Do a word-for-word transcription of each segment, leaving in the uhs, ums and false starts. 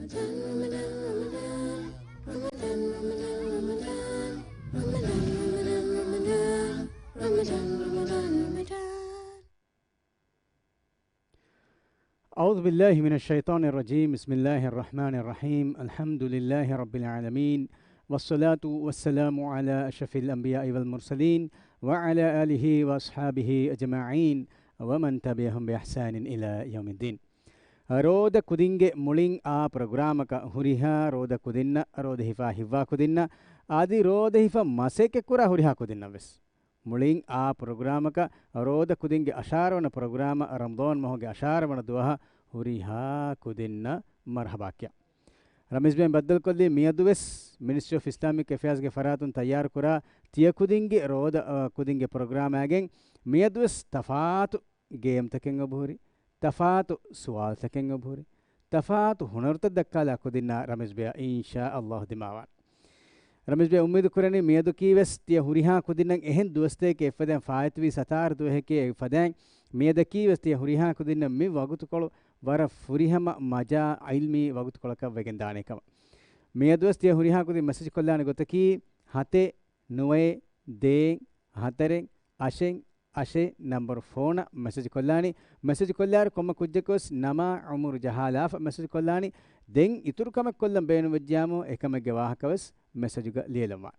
أعوذ بالله من الشيطان الرجيم. بسم الله الرحمن الرحيم. الحمد لله رب العالمين. والصلاة والسلام على أشرف الأنبياء والمرسلين وعلى آله وأصحابه أجمعين ومن تبعهم بإحسان إلى يوم الدين. ރޯދަ ކުދިންގެ މުޅިން އާ ޕްރޮގްރާމަކަށް ހުރިހާ ރޯދަ ކުދިންނަށް، ރޯދަ ހިފާ ހިއްވާ ކުދިންނަށް، އަދި ރޯދަ ހިފަން މަސައްކަތް ކުރާ ހުރިހާ ކުދިންނަށް ވެސް. މުޅިން އާ ޕްރޮގްރާމަކަށް ރޯދަ ކުދިންގެ އަށާރަ ވަނަ ޕްރޮގްރާމަށް ރަމަޟާން މަހުގެ އަށާރަ ވަނަ ދުވަހަށް ހުރިހާ ކުދިންނަށް މަރުޙަބާ ކިޔާ. ރަމީޒް ބޭން ބައްދަލުކޮށްލީ މިއަދު ވެސް މިނިސްޓްރީ އޮފް އިސްލާމިކް އެފެއާޒްގެ ފަރާތުން ތައްޔާރުކުރާ ތިޔަ ކުދިންގެ ރޯދަ، އަ، ކުދިންގެ ޕްރޮގްރާމާގެން މިއަދު ވެސް ތަފާތު ގޭމްތަކެއް އޮބުހުރި، ތަފާތު ސުވާލުތަކެއް އޮބުހުރި، ތަފާތު ހުނަރުތައް ދައްކާލާ ކުދިންނާ ރަމީޒް ބެޔަށް އިންޝާ އައްލާހު ދިމާވާނެ. ރަމީޒް ބެ އުއްމީދު ކުރަނީ މިއަދަކީ ވެސް ތިޔަ ހުރިހާ ކުދިންނަށް އެހެން ދުވަސްތަކެކޭ އެއްފަދައިން ފާއިތުވީ ސަތާރަ ދުވަހެކޭ އެއްފަދައިން މިއަދަކީ ވެސް ތިޔަ ހުރިހާ ކުދިންނަށް މި ވަގުތުކޮޅު ވަރަށް ފުރިހަމަ މަޖާ ޢިލްމީ ވަގުތުކޮޅަކަށް ވެގެން ދާނެ ކަމަށް. މިއަދު ވެސް ތިޔަ ހުރިހާ ކުދިން މެސެޖް ކޮށްލާނެ ގޮތަކީ ހަތެއް ނުވައެއް ދޭއް ހަތަރެއް އަށެއް އަށެއް ނަންބަރު ފޯނަށް މެސެޖް ކޮށްލާނީ. މެސެޖް ކޮށްލާއިރު ކޮންމެ ކުއްޖަކުވެސް ނަމާ އުމުރު ޖަހާލާފަ މެސެޖް ކޮށްލާނީ. ދެން އިތުރު ކަމެއް ކޮށްލަން ބޭނުންވެއްޖިއްޔާމު އެކަމެއްގެ ވާހަކަވެސް މެސެޖުގަ ލިޔެލަންވާނެ.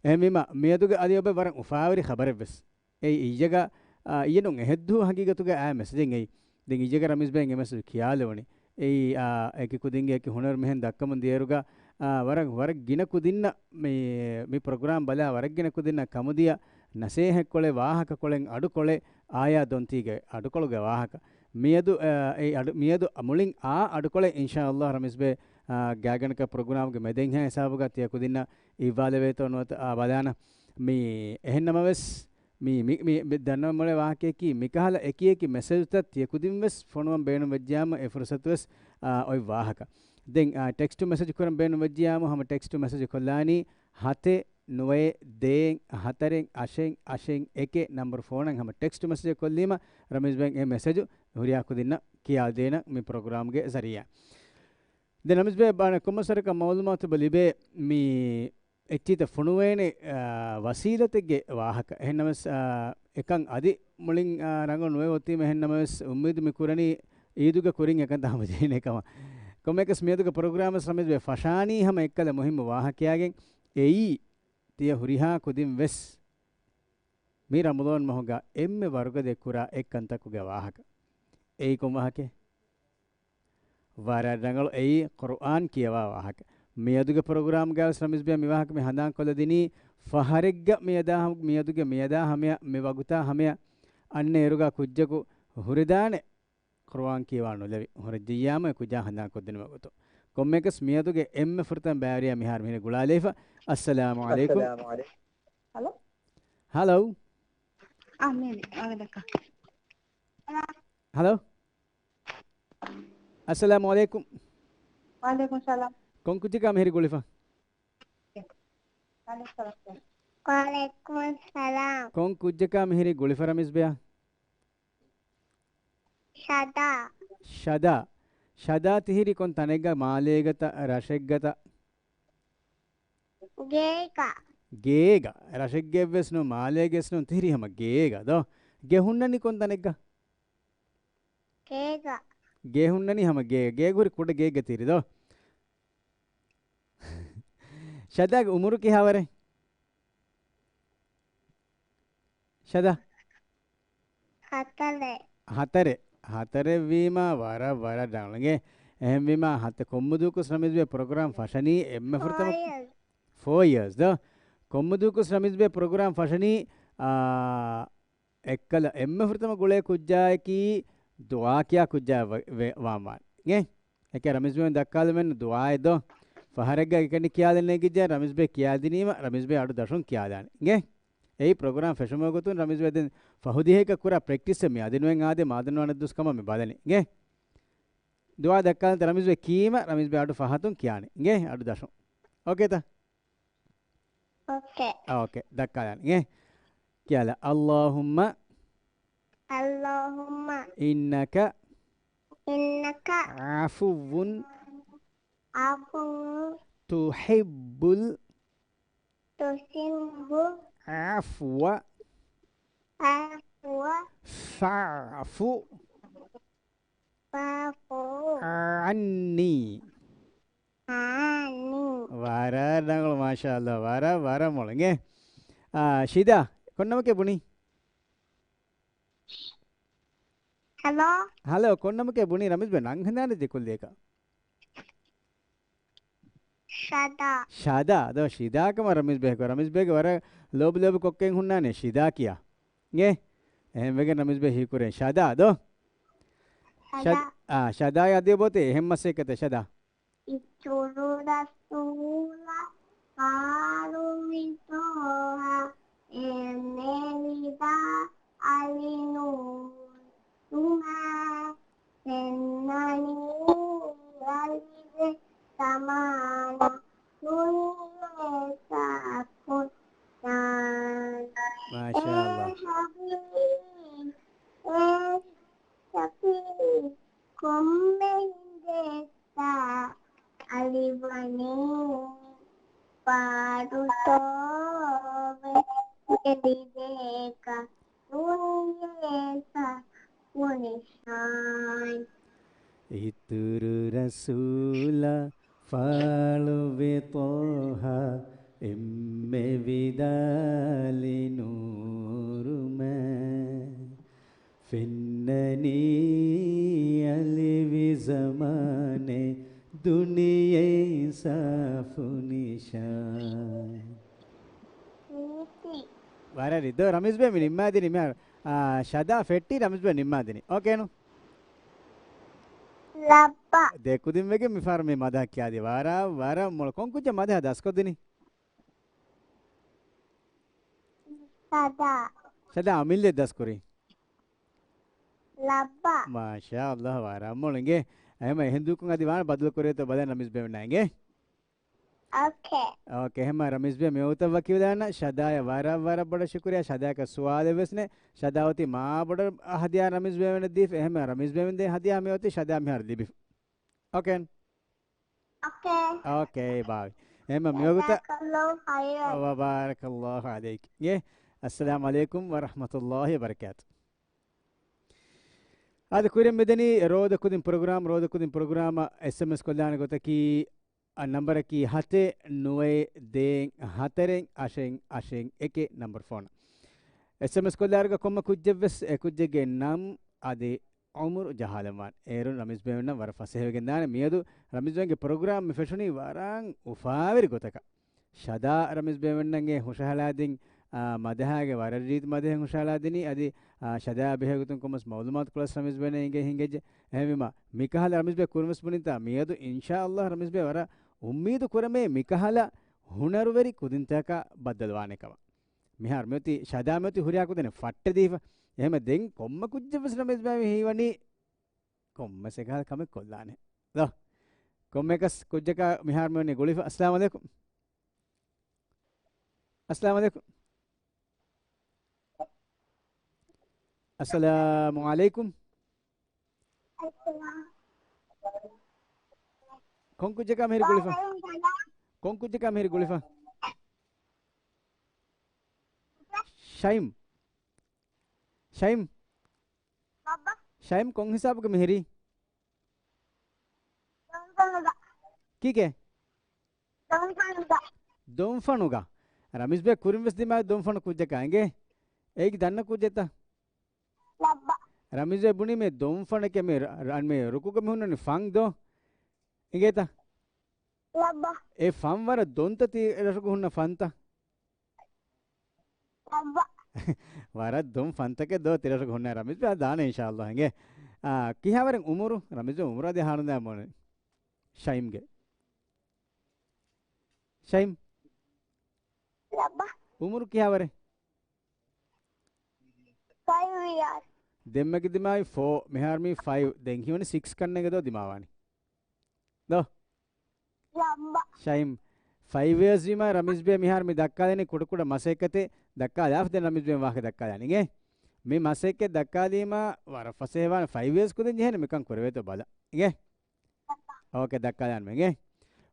އެހެންވީމަ، މިއަދުގެ އަދި އޮބެ ވަރަށް އުފާވެރި ޚަބަރެއްވެސް. އެއީ އިއްޔެގަ، އާ، އިއްޔެ ނޫން އެހެއްދުވަހު ހަގީގަތުގަ އާ މެސެޖެއް އެއީ. ދެން އިއްޔެގަ ރަމީޒް ބެއިން އެ މެސެޖު ކިޔާލެވުނީ. އެއީ، އާ، އެކި ކުދިންގެ އެކި ހުނަރު މިހެން ދައްކަމުން ދިޔައިރުގަ، އާ، ވަރަށް، ވަރަށް ގިނަ ކުދިންނަށް މި، މި ޕްރޮގްރާމް ބަލާ ވަރަށް ގިނަ ކުދިންނަށް ކަމުދިޔަ ނަސޭހަތްކޮޅެއް، ވާހަކަކޮޅެއް، އަޑުކޮޅެއް އާޔާ ދޮންތީގެ އަޑުކޮޅުގެ ވާހަކަ. މިއަދު، އާ، އެ އަޑު، މިއަދު މުޅިން އާ އަޑުކޮޅެއް އިންޝާއައްލާހު ރަމީޒް ބެ، އާ، ގާތްގަނޑަކަށް ޕްރޮގްރާމްގެ މެދެއްހާ ހިސާބުގަ ތިޔަ ކުދިންނަށް އިއްވާލެވޭތޯ ނުވަތަ، އާ، ބަލާނަ. މި އެހެންނަމަވެސް، މި، މި، މި، މި ދަންނަވަން މޮޅޭ ވާހަކަޔަކީ، މިކަހަލަ އެކި އެކި މެސެޖުތައް ތިޔަ ކުދިން ވެސް ފޮނުވަން ބޭނުން ވެއްޖިއްޔާމު އެ ފުރުސަތު ވެސް، އާ، އޮތް ވާހަކަ. ދެން، އާ، ޓެކްސްޓު މެސެޖު ކުރަން ބޭނުން ވެއްޖިއްޔާމު ހަމަ ޓެކްސްޓު މެސެޖު ކޮށްލާނީ ހަތެއް ނުވައެއް ދޭއް ހަތަރެއް އަށެއް އަށެއް އެކެއް ނަންބަރު ފޯނަށް ހަމަ ޓެކްސްޓު މެސެޖެއް ކޮށްލީމަ، ރަމީޒް ބެން އެ މެސެޖު ހުރިހާ ކުދިންނަށް ކިޔާދޭނަން މި ޕްރޮގްރާމްގެ ޒަރީއާ. ދެން ރަމީޒް ބެ ބާނަ ކޮންމެސް ވަރަކަށް މައުލޫމާތު ބަ ލިބޭ މި އެއްޗިތައް ފޮނުވޭނެ، އާ، ވަސީލަތެއްގެ ވާހަކަ. އެހެންނަމަވެސް، އާ، އެކަން އަދި މުޅިން، އާ، ރަނގަޅު ނުވެ އޮތީމަ، އެހެންނަމަވެސް އުއްމީދު މި ކުރަނީ އީދުގަ ކުރިން އެކަންތައް ހަމަޖެހޭނެ ކަމަށް. ކޮންމެއަކަސް މިއަދުގެ ޕްރޮގްރާމަށް ރަމީޒް ބެ ފަށާނީ ހަމަ އެއްކަލަ މުހިއްމު ވާހަކަޔާގެން. އެއީ، ތިޔަ ހުރިހާ ކުދިން ވެސް މި ރަމަޟާން މަހުގަ އެންމެ ވަރުގަދަ ކުރާ އެއްކަންތަކުގެ ވާހަކަ. އެއީ ކޮން ވާހަކައެއް؟ ވަރަށް ރަނގަޅު، އެއީ ޤުރުއާން ކިޔަވާ ވާހަކަ. މިއަދުގެ ޕްރޮގްރާމްގައިވެސް ރަމީޒް ބެ މި ވާހަކަ މި ހަނދާން ކޮށްލަދިނީ، ފަހަރެއްގަ މިއަދާ ހަ-، މިއަދުގެ މިއަދާ ހަމަޔަށް، މި ވަގުތާ ހަމަޔަށް އަންނަ އިރުގަ ކުއްޖަކު ހުރެދާނެ ޤުރުއާން ކިޔަވާ ނުލެވި. ހުރެއްޖެއްޔާމު އެ ކުއްޖާ ހަނދާން ކޮށްދިނުމަށް ގޮތުން. ކޮންމެއަކަސް މިއަދުގެ އެންމެ ފުރަތަމަ ބައިވެރިޔާ މިހާރު މިހިރީ ގުޅާލައިފަ. އައްސަލާމު ޢަލައިކުމް. އައްސަލާމު ޢަލައިކުމް. ހަލޯ. ހަލޯ. އާ، މީނި، އަގަދަކަ. ހަލޯ. އައްސަލާމު ޢަލައިކުމް. ވަޢަލައިކުމް ސަލާމް. ކޮން ކުއްޖަކާ މިހިރީ ގުޅިފަ؟ ވަޢަލައިކުމް ސަލާމް. ކޮން ކުއްޖަކާ މިހިރީ ގުޅިފަ ރަމީޒް ބެއާ؟ ޝަދާ. ޝަދާ. ޝަދާ ތިހިރީ ކޮން ތަނެއްގަ؟ މާލޭގަތަ، ރަށެއްގަތަ؟ ގޭގަ. ގޭގަ. ރަށެއްގެވެސް ނޫން، މާލޭގެވެސް ނޫން، ތިހިރީ ހަމަ ގޭގަ ދޯ؟ ގެ ހުންނަނީ ކޮން ތަނެއްގަ؟ ގޭގަ. ގޭ ހުންނަނީ ހަމަ ގޭ، ގޭގަ ހުރި ކުޑަ ގޭގަ ތިހިރީ ދޯ؟ ޝަދާގެ އުމުރު ކިހާވަރެއް؟ ޝަދާ. ހަތަރެއް. ހަތަރެއް. ހަތަރެއް ވީމާ ވަރަށް، ވަރަށް ރަނގަޅު އިނގޭ. އެހެންވީމާ ހަތަ-، ކޮންމެ ދުވަހަކުވެސް ރަމީޒް ބެ ޕްރޮގްރާމް ފަށަނީ އެންމެ ފުރަތަމަ. ފޯ އިޔާސް. ފޯ އިޔާސް ދޯ؟ ކޮންމެ ދުވަހަކުވެސް ރަމީޒް ބެ ޕްރޮގްރާމް ފަށަނީ، އާ، އެއްކަލަ އެންމެ ފުރަތަމަ ގުޅޭ ކުއްޖާއަކީ ދުޢާ ކިޔާ ކުއްޖާ ވެ-، ވެ-، ވާން ވާނެ. އިނގޭ؟ އެކޭ ރަމީޒް ބެ ދައްކާލަމެން ދުޢާއެއް ދޯ؟ ފަހަރެއްގަ އެކަނި ކިޔާލަން ނޭނގިއްޖެ ރަމީޒް ބެ ކިޔާދިނީމަ، ރަމީޒް ބެ އަޑު ދަށުން ކިޔާލާނެ. އިނގޭ؟ އެއީ ޕްރޮގްރާމް ފެށުމުގެ ގޮތުން ރަމީޒް ބެ ދެން ފަހު ދިހައަކަށް ކުރާ ޕްރެކްޓިސްއެއް މި އަދި ނުވެ އާދެ މާދަން ވާނެ ދުސް ކަމަށް މި ބަލަނީ. އިނގޭ؟ ދުޢާ ދައްކާލަންތަ ރަމީޒް ބެ ކީމަ، ރަމީޒް ބެ އަޑު ފަހަތުން ކިޔާނެ. އިނގޭ؟ އަޑު ދަށުން. އޯކޭތަ؟ އޯކޭ. އޯކޭ. ދައްކާލާނެ. އިނގޭ؟ ކިޔާލަ. اللهم. اللهم. إنك. إنك. عفو. عفو. تحب ال تحب العفو. عفو. فاعف فاعف عني. عني. ވަރަށް ރަނގަޅު، މާޝާﷲ. ވަރަށް، ވަރަށް މޮޅު. އިނގޭ. އާ، ޝިދާ، ކޮން ނަމަކޭ ބުނީ؟ ހަލޯ. ހަލޯ، ކޮން ނަމަކޭ ބުނީ؟ ރަމީޒް ބޭ ނަން ހަނދާނެއް ދި ކުއްލިއަކަށް. ޝަދާ. ޝަދާ، ދޯ ޝިދާ ކަމަށް ރަމީޒް ބޭ ކޮށް. ރަމީޒް ބޭގެ ވަރަށް ލޯބި ލޯބި ކޮއްކެއް ހުންނާނެ ޝިދާ ކިޔާ. އިނގޭ؟ އެހެން ވެގެން ރަމީޒް ބޭ ހީކުރޭ ޝަދާ، ދޯ؟ ޝަދާ. ޝަދ-، އާ، ޝަދާ އަދި ބޯތެ އެހެން މަސައްކަތެއް ޝަދާ. އިތުރު ރަސޫލާ ފާޅުވި ޠާހާ އެންމެ ވިދާ އަލި ނޫރުމާ ފެންނަނީ އަލިވެ ސަމާނަ ދުނިޔެ ސާފު ނާން. މާޝާﷲ. އޭ ހަބީބް، އޭ ޝަފީޢު، ކޮންމެ ހިނދެއްތާ އަލިވަނީ ފާޑުތޯ ވެ އެދިދޭކަށް ދުނިޔެ ސާފު ނިޝާން. އިތުރު ރަސޫލާ ފާޅުވި ޠާހާ އެންމެ ވިދާ އަލި ނޫރުމާ ފެންނަނީ އަލިވި ޒަމާނެ ދުނިޔެ ސާފު ނިޝާން. ވަރަށް ރީތި. ދޯ ރަމީޒް ބޭ މި ނިންމާދިނީ މިހާރު. އާ، ޝަދާ ފެއްޓީ ރަމީޒް ބޭ ނިންމާދިނީ. އޯކޭނު؟ ލައްބަ. ދެ ކުދިން ވެގެން މިފަހަރު މި މަދަހަ ކިޔާދި. ވަރަށް، ވަރަށް މޮޅު. ކޮން ކުއްޖެއް މަދަހަ ދަސްކޮށްދިނީ؟ ޝަދާ. ޝަދާ އަމިއްލަ ދަސްކުރީ؟ ލައްބަ. މާޝާﷲ، ވަރަށް މޮޅު. އިނގޭ. އެހެމަ އެހެން ދޫކުން އަދި ވާން ބަދަލު ކުރޭތޯ ބަލަން ރަމީޒް ބޭ މިންނާ އިނގޭ. އޯކޭ. އޯކޭ، އެހެމަ ރަމީޒް ބޭ މި ވަގުތަށް ވަކިވެލާނަ. ޝަދާޔަށް ވަރަށް، ވަރަށް ބޮޑަށް ޝުކުރިޔާ. ޝަދާޔަކަށް ސުވާލެއް ވެސް ނެ. ޝަދާ އޮތީ މާ ބޮޑަށް ހަދިޔާ ރަމީޒް ބޭމެން ދީފަ. އެހެމަ ރަމީޒް ބޭމެން ދޭ ހަދިޔާ މި އޮތީ ޝަދާ މިހާރު ލިބިފަ. އޯކޭ. އޯކޭ. އޯކޭ، ބާއްވި. އެހެމަ މިވަގުތަށް. ޖަޒާކަﷲ ޚައިރަން. ވަބާރަކަﷲ ޢަލައިކް. އޭ، އައްސަލާމު ޢަލައިކުމް ވަރަޙްމަތުﷲ ވަބަރަކާތު. އާދެ، ކުރިން މިދަނީ ރޯދަ ކުދިން ޕްރޮގްރާމް، ރޯދަ ކުދިން ޕްރޮގްރާމަށް އެސްއެމްއެސް ކޮށްލާނެ ގޮތަކީ، އަ، ނަންބަރަކީ ހަތެއް ނުވައެއް ދޭއް ހަތަރެއް އަށެއް އަށެއް އެކެއް ނަންބަރު ފޯނަށް. އެސްއެމްއެސް ކޮށްލާއިރުގަ ކޮންމެ ކުއްޖެއްވެސް އެ ކުއްޖެއްގެ ނަން އަދި އުމުރު ޖަހާލަންވާނެ. އޭރުން ރަމީޒް ބޭމެންނަށް ވަރަށް ފަސޭހަވެގެން ދާނެ. މިއަދު ރަމީޒް ބޭގެ ޕްރޮގްރާމް މި ފެށުނީ ވަރަށް އުފާވެރި ގޮތަކަށް. ޝަދާ ރަމީޒް ބޭމެންނަށް އެ ހުށަހަޅާދިން، އާ، މަދަހާގެ ވަރަށް ރީތި މަދަހެއް ހުށަހަޅާދިނީ. އަދި، އާ، ޝަދާ ބެހޭ ގޮތުން ކޮންމެސް މައުލޫމާތު ކޮޅަސް ރަމީޒް ބޭން އިނގޭ ހިނގައްޖެ. އެހެންވީމަ، މިކަހަލަ ރަމީޒް ބޭ ކުރިންވެސް ބުނިންތާ މިއަދު އިންޝާﷲ ރަމީޒް ބޭ ވަރަށް އުއްމީދު ކުރަމޭ މިކަހަލަ ހުނަރުވެރި ކުދިންތަކަށް ބައްދަލުވާނެ ކަމަށް. މިހާރު މިއޮތީ ޝަދާ މިއޮތީ ހުރިހާ ކުދިން ފައްޓެދީފަ. އެހެމަ ދެން ކޮންމެ ކުއްޖެއްވެސް ރަމީޒް ބޭ ހީވަނީ ކޮންމެސް އެކަހަލަ ކަމެއް ކޮށްލާނެ. ދޯ. ކޮންމެއަކަސް ކުއްޖަކާ މިހާރު މިވަނީ ގުޅިފަ. އައްސަލާމު ޢަލައިކުމް. އައްސަލާމު ޢަލައިކުމް. އައްސަލާމު ޢަލައިކުމް. ކޮން ކުއްޖަކާ މިހިރީ ގުޅިފަ؟ ކޮން ކުއްޖަކާ މިހިރީ ގުޅިފަ؟ ޝައިމް. ޝައިމް. ޝައިމް ކޮން ހިސާބުގަ މިހިރީ؟ ކީކޭ؟ ދޮންފަނުގަ. ދޮންފަނުގަ. ރަމީޒް ބޭ ކުރިން ވެސް ދިމާވި ދޮންފަނު ކުއްޖަކާ އިނގޭ. އޭގެ ދަންނަ ކުއްޖެއްތަ؟ ލައްބަ. ރަމީޒް ބޭ ބުނީ މި ދޮންފަނެކޭ މި ރަ-، ރަ-، މި ރުކުގަ މި ހުންނަނީ ފަން ދޯ؟ އިނގޭތަ؟ ލައްބަ. އެ ފަން ވަރަށް ދޮންތަ ތި ރަށުގަ ހުންނަ ފަންތަ؟ ލައްބަ. ވަރަށް ދޮން ފަންތަކެއް ދޯ ތި ރަށުގަ ހުންނަ ރަމީޒް ބޭ ދާނެ އިންޝާﷲ އިނގޭ. އާ، ކިހާވަރެއް އުމުރު؟ ރަމީޒް އުމުރު އަދި ހާނުދާ މޯނެ. ޝައިމްގެ. ޝައިމް. ލައްބަ. އުމުރު ކިހާވަރެއް؟ ފައިވް އިޔާސް. ދެންމެގެ ދިމާވި ފޯ، މިހާރު މީ ފައިވް. ދެން ހީވަނީ ސިކްސް ކަންނޭގެ ދޯ ދިމާވާނީ. ދޯ؟ ލައްބަ. ޝައިމް، ފައިވް އިޔާސް ވީމަ ރަމީޒް ބޭ މިހާރު މި ދައްކާލަނީ ކުޑަކުޑަ މަސައްކަތެއް ދައްކާލާފަ ދެން ރަމީޒް ބޭ ވާހަކަ ދައްކާލާނީ އިނގޭ. މި މަސައްކަތް ދައްކާލީމަ ވަރަށް ފަސޭހަވާނެ ފައިވް އިޔާސް ކުދިން ޖެހޭނެ މިކަން ކުރެވޭތޯ ބަލަ. އިނގޭ. އޯކޭ، ދައްކާލާން މެނގޭ.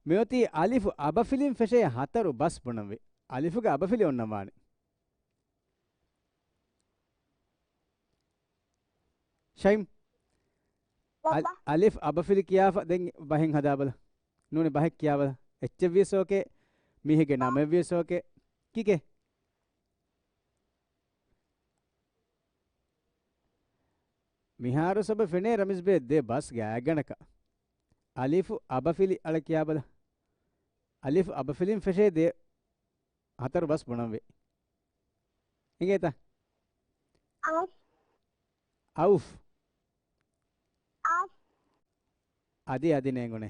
މިއޮތީ އަލިފު އަބަފިލިން ފެށޭ ހަތަރު ބަސް ބުނަންވީ. އަލިފުގެ އަބަފިލި އޮންނަން ވާނެ. ޝައިމް. އަލް-، ބައްބަ. އަލިފް އަބަފިލި ކިޔާފަ ދެން ބަހެއް ހަދާބަލަ. ނޫނީ ބަހެއް ކިޔާބަލަ. އެއްޗެއްވިޔަސް އޯކޭ. މީހެއްގެ ނަމެއްވިޔަސް އޯކޭ. ކީކޭ؟ މިހާރު ސަބަ ފެނޭ ރަމިޒްބޭ ދެ ބަސް ގާތްގަނޑަކަށް. އަލިފު އަބަފިލި އަޅަ ކިޔާބަލަ. އަލިފު އަބަފިލިން ފެށޭ ދެ ހަތަރު ބަސް ބުނަންވޭ. އިނގޭތަ؟ އައުފް. އައުފް. އައުފް. އަދި، އަދި ނޭނގުނޭ.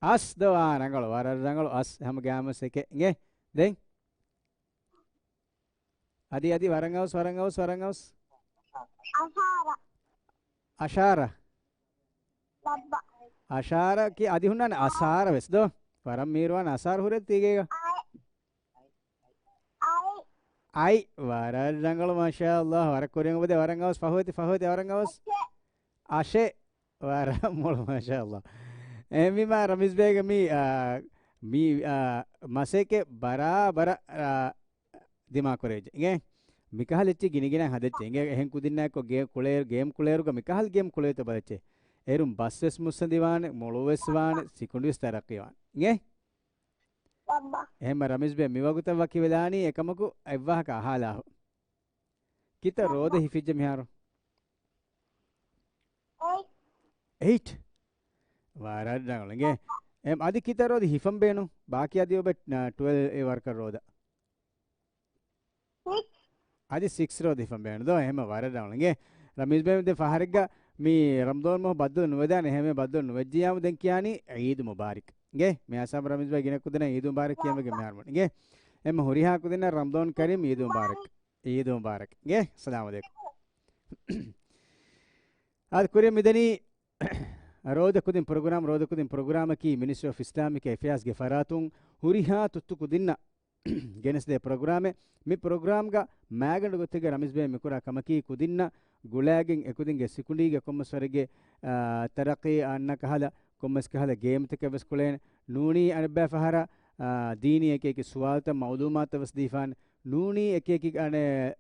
އަސް ދޯ އާ ރަނގަޅު، ވަރަށް ރަނގަޅު އަސް ހަމަ ގާމަސް އެކެ. އިނގޭ؟ ދެން؟ އަދި، އަދި ވަރަށް އައުސް، ވަރަށް އައުސް، ވަރަށް އައުސް. އަޝާރަ. އަޝާރަ. ބައްބަ. އަޝާރަ ކި އަދި ހުންނާނެ އަސާރަ ވެސް ދޯ. ވަރަށް މީރުވާން އަސާރަ ހުރެ ތީގޭގަ. އައި. އައި. އައި. ވަރަށް ރަނގަޅު މާޝާﷲ. ވަރަށް ކުރިން އުބަދެ ވަރަށް އައުސް ފަހުވެތި، ފަހުވެތި ވަރަށް އައުސް. އަށެ. ވަރަށް މޮޅު މާޝާﷲ. އެހެންވީމާ ރަމީޒް ބޭގެ މި، އާ، މި، އާ، މަސައްކަތް ބަރާބަރަށް، އާ، ދިމާކުރެވިއްޖެ. އިނގޭ؟ މިކަހަލަ އެއްޗެއް ގިނިގިނަ ހަދައްޗޭ. އިނގޭ؟ އެހެން ކުދިންނާއެކު ގޭ ކުޅޭ-، ގޭމް ކުޅޭއިރުގަ މިކަހަލަ ގޭމް ކުޅޭތޯ ބަލައްޗޭ. އޭރުން ބަސް ވެސް މުއްސަނދިވާނެ، މޮޅު ވެސް ވާނެ، ސިކުނޑި ވެސް ތަރައްޤީވާނެ. އިނގޭ؟ ބައްބަ. އެހެންމަ ރަމީޒް ބޭ މިވަގުތަށް ވަކިވެލާނީ އެކަމަކު އެއްވާހަކަ އަހާލާހު. ކިތައް ރޯދަ ހިފިއްޖެ މިހާރު؟ އެއިޓް. އެއިޓް. ވަރަށް ރަނގަޅު. އިނގޭ؟ އެ، އަދި ކިތައް ރޯދަ ހިފަން ބޭނު؟ ބާކީ އަދި އޮބެ، އ، ޓުވެލް އެ ވަރަކަށް ރޯދަ. ސިކްސް. އަދި ސިކްސް ރޯދަ ހިފަން ބޭނު ދޯ؟ އެހެމަ ވަރަށް ރަނގަޅު. އިނގޭ؟ ރަމީޒް ބޭ ދެ ފަހަރެއްގަ މި ރަމްޟާން މަހު ބައްދަލު ނުވެދާނެ. އެހެމެ ބައްދަލު ނުވެއްޖިޔާމު ދެން ކިޔާނީ އީދު މުބާރިކް. އިނގޭ؟ މި ހިސާބަށް ރަމީޒް ބޭ ގިނަ ކުދިންނަށް އީދު މުބާރަކް ކިޔަން ވެގެން މިހާރު މުން. އިނގޭ؟ އެހެމަ ހުރިހާ ކުދިންނަށް ރަމްޟާން ކަރީމް އީދު މުބާރަކް. އީދު މުބާރަކް. އިނގޭ؟ އައްސަލާމު ޢަލައިކުމް. އާދެ ކުރިއަށް މިދަނީ ރޯދަ ކުދިން ޕްރޮގްރާމް، ރޯދަ ކުދިން ޕްރޮގްރާމަކީ މިނިސްޓްރީ އޮފް އިސްލާމިކް އެފެއާސްގެ ފަރާތުން ހުރިހާ ތުއްތު ކުދިންނަށް ގެނެސްދޭ ޕްރޮގްރާމެއް. މި ޕްރޮގްރާމްގަ މާގަނޑު ގޮތެއްގަ ރަމީޒް ބޭ މިކުރާ ކަމަކީ ކުދިންނަށް ގުޅާގެން އެކުދިންގެ ސިކުނޑީގެ ކޮންމެސް ވަރެއްގެ، އާ، ތަރައްޤީ އަންނަ ކަހަލަ ކޮންމެސް ކަހަލަ ގޭމްތަކެއް ވެސް ކުޅޭނެ. ނޫނީ އަނެއްބައި ފަހަރަށް، އާ، ދީނީ އެކި އެކި ސުވާލުތައް މައުލޫމާތު ވެސް ދީފާނެ. ނޫނީ އެކި އެކި އަނެއް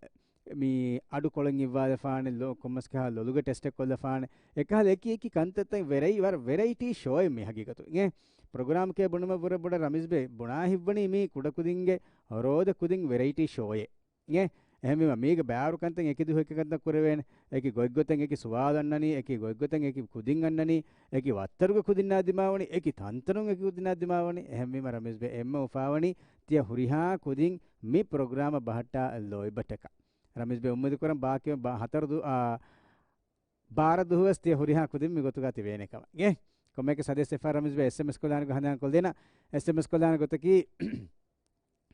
މި އަޑު ކޮޅެއް އިއްވާލަފާނެ، ލޮ-، ކޮންމެސް ކަހަލަ ލޮލުގެ ޓެސްޓެއް ކޮށްލަފާނެ. އެކަހަލަ އެކި އެކި ކަންތައްތައް ވެރައި-، ވަރަށް ވެރައިޓީ ޝޯއެއް މި ހަގީގަތު. އިނގޭ؟ ޕްރޮގްރާމް ކޭ ބުނުމަށް ވުރެ ބޮޑަށް ރަމީޒް ބޭ ބުނާ ހިތްވަނީ މީ ކުޑަކުދިންގެ ރޯދަ ކުދިން ވެރައިޓީ ޝޯއެއް. އިނގޭ؟ އެހެންވީމަ މީގެ ބާރު ކަންތައް އެކި ދުވަހު އެކި ކަންތައް ކުރެވޭނެ. އެކި ގޮތްގޮތެއް އެކި ސުވާލު އަންނަނީ، އެކި ގޮތްގޮތެއް އެކި ކުދިން އަންނަނީ، އެކި ވައްތަރުގެ ކުދިންނާ ދިމާވަނީ، އެކި ތަންތަނުން އެކި ކުދިންނާ ދިމާވަނީ. އެހެންވީމަ ރަމީޒް ބޭ އެންމެ އުފާވަނީ ތިޔަ ހުރިހާ ކުދިން މި ޕްރޮގްރާމަށް ބަހައްޓާ ލޯތްބަށްޓަކާ. ރަމީޒް ބޭ އުއްމީދު ކުރަން ބާކީ ބާ-، ހަތަރު ދު-، އާ، ބާރަ ދުވަސް ތިޔަ ހުރިހާ ކުދިން މި ގޮތުގަ ތި ވޭނެ ކަމަށް. އިނގޭ؟ ކޮންމެއަކަސް ހަދޭސް އެއް ފަހަރަށް ރަމީޒް ބޭ އެސްއެމްއެސް ކޮށްލާނެ ގޮތް ހަނދާން ކޮށްދޭނަ. އެސްއެމްއެސް ކޮށްލާނެ ގޮތަކީ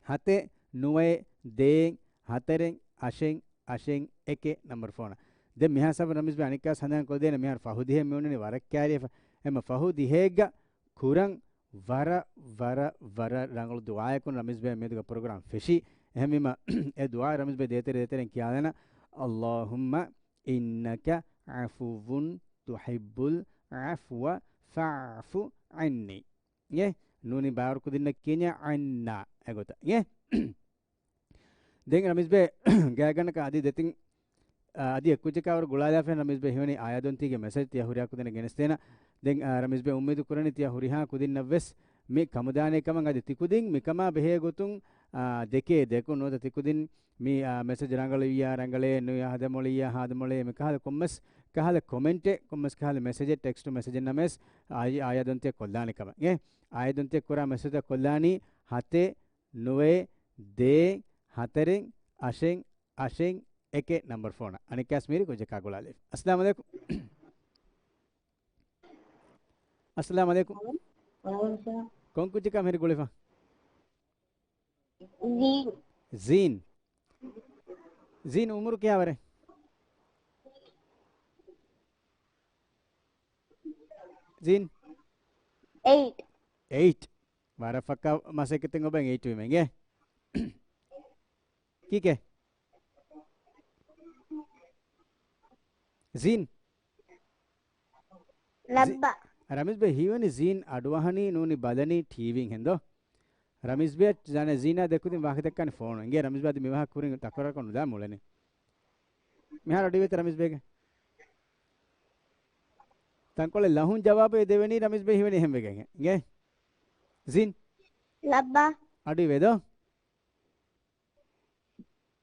ހަތެއް ނުވައެއް ދޭއް ހަތަރެއް އަށެއް އަށެއް އެކެއް ނަމްބަރު ފޯނަށް. ދެން މިހާ ހިސާބަށް ރަމީޒް ބޭ އަނެއްކާސް ހަނދާން ކޮށްދޭނެ މިހާރު ފަހު ދިހައެއް މި އޮންނަނީ ވަރަށް ކައިރިވެފަ. އެމަ ފަހު ދިހައެއްގަ ކުރަން ވަރަށް، ވަރަށް، ވަރަށް ރަނގަޅު ދުޢާއަކުން ރަމީޒް ބޭ މިއަދުގަ ޕްރޮގްރާމް ފެށީ. އެހެންވީމަ އެ ދުޢާ ރަމީޒް ބޭ ދޭތެރެ ދޭތެރެން ކިޔާލަނަ. اللهم إنك عفو تحب العفو فاعف عني. އިނގޭ؟ ނޫނީ ބާރު ކުދިންނަށް ކިޔަންޏާ ޢަންނާ އެގޮތަށް. އިނގޭ؟ ދެން ރަމީޒް ބޭ ގާތްގަނޑަކަށް އަދި ދެތިން، އަ، އަދި އެއްކުއްޖަކާ ވަރު ގުޅާލާފައި ރަމީޒް ބޭ ހިމެނި އާޔަދޮންތީގެ މެސެޖް ތިޔަ ހުރިހާ ކުދިންނަށް ގެނެސްދޭނަ. ދެން، އަ، ރަމީޒް ބޭ އުއްމީދު ކުރަނީ ތިޔަ ހުރިހާ ކުދިންނަށް ވެސް މި ކަމުދާނެ ކަމަށް އަދި ތިކުދިން މިކަމާ ބެހޭ ގޮތުން، އާ، ދެކޭ ދެކު ނުވަތަ ތިކުދިން މި، އާ، މެސެޖް ރަނގަޅުވިއްޔާ ރަނގަޅޭ، ނުވިއްޔާ ހަދަމޮޅިއްޔާ ހާދަމޮޅޭ، މި ކަހަލަ ކޮންމެސް ކަހަލަ ކޮމެންޓެއް، ކޮންމެސް ކަހަލަ މެސެޖެއް، ޓެކްސްޓު މެސެޖެއް ނަމަވެސް އާޔަ-، އާޔަދޮންތިއަށް ކޮށްލާނެ ކަމަށް. އިނގޭ؟ އާޔަދޮންތިއަށް ކުރާ މެސެޖަށް ކޮށްލާނީ ހަތެއް ނުވައެއް ދޭއް ހަތަރެއް އަށެއް އަށެއް އެކެއް ނަމްބަރު ފޯނަށް. އަނެއްކާސް މީރި ކުއްޖަކާ ގުޅާލި. އައްސަލާމު ޢަލައިކުމް. އައްސަލާމު ޢަލައިކުމް. ވަޢަލައިކުމް އައްސަލާމް. ކޮން ކުއްޖަކާ މިހިރި ގުޅިފަ؟ ޒީން. ޒީން. ޒީން އުމުރު ކިހާވަރެއް؟ ޒީން؟ އެއިޓް. އެއިޓް. ވަރަށް ފައްކާ މަސައްކަތެއް އޮބެން އެއިޓް ވީމަ އިނގޭ. ކީކޭ؟ ޒީން؟ ލައްބަ. ރަމީޒް ބެ ހީވަނީ ޒީން އަޑުއަހަނީ ނޫނީ ބަލަނީ ޓީވީން ހެން ދޯ؟ ރަމީޒް ބެ ޒާނެ ޒީނާ ދެކުދިން ވާހަކަ ދައްކާނެ ފޯނު. އިނގޭ ރަމީޒް ބެ އަދި މި ވާހަކަ ކުރިން ތަކުރާރުކޮށް ނުދާ މުޅެނީ. މިހާރު އަޑުއިވޭތަ ރަމީޒް ބެގެ؟ ތަންކޮޅެއް ލަހުން ޖަވާބެއް ދެވެނީ ރަމީޒް ބެ ހީވަނީ އެހެން ވެގެން. އިނގޭ؟ ޒީން. ލައްބަ. އަޑުއިވޭ ދޯ؟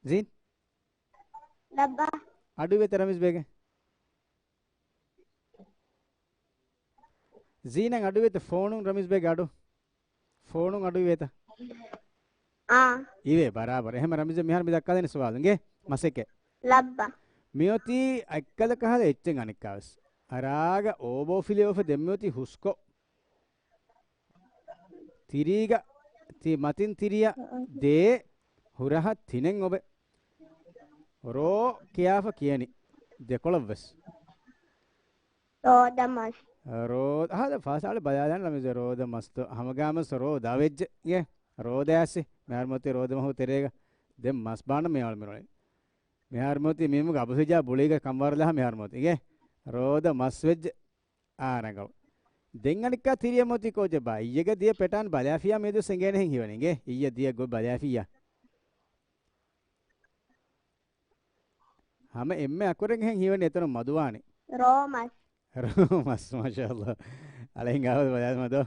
ޒީން. ލައްބަ. އަޑުއިވޭތަ ރަމީޒް ބެގެ؟ ޒީނަށް އަޑުއިވޭތަ ފޯނުން ރަމީޒް ބެގެ އަޑު؟ ފޯނުން އަޑުއިވޭތަ؟ އާ. އިވޭ ބަރާބަރަށް. އެހެން ރަމީޒް މިހާރު މި ދައްކާލެނީ ސުވާލު. އިނގޭ؟ މަސެކެ. ލައްބަ. މިއޮތީ އެއްކަލަ ކަހަލަ އެއްޗެއް އަނެއްކާވެސް. އަރާގަ އޯބޯފިލި އޮފެ ދެން މިއޮތީ ހުސްކޮށް. ތިރީގަ ތި މަތިން ތިރިއަށް ދޭ ހުރަހަށް ތިނެއް އޮބެ. ރޯ ކިޔާފަ ކިޔަނި ދެކޮޅަށްވެސް. ރޯދަމަސް. ރޯ-، އަހަ، ފާސާޅި ބަލާލާން ރަމީޒް ރޯދަމަސްތޯ. ހަމަގާމަސް ރޯ ދާވެއްޖެ. އިނގޭ؟ ރޯދައިސް. މިހާރު މިއޮތީ ރޯދަމަހު ތެރޭގަ. ދެން މަސް ބާނަ މިއަޅު މިރޮޅި. މިހާރު މިއޮތީ މީމުގެ އަބުހިޖާ ބުޅީގަ ކަންވާރުލާހަ މިހާރު މިއޮތީ. އިނގޭ؟ ރޯދަ މަސް ވެއްޖެ. އާ، ރަނގަޅު. ދެން އަނެއްކާ ތިރިއަށް މިއޮތީ ކޯއްޗެއްބާ؟ އިއްޔެގަ ދިޔަ ޕެޓާން ބަލާފިޔާ މިއަދު އެނގޭނެހެން ހީވަނީ. އިނގޭ؟ އިއްޔެ ދިޔަ ގޮތް ބަލާފިއްޔާ. ހަމަ އެންމެ އަކުރެން އެހެން ހީވަނީ އެތަނުން މަދުވާނެ. ރޯމަސް. ރޯމަސް، މާޝާﷲ. އަޅެން ގާވަދު ބަލާލަމާ ދޯ.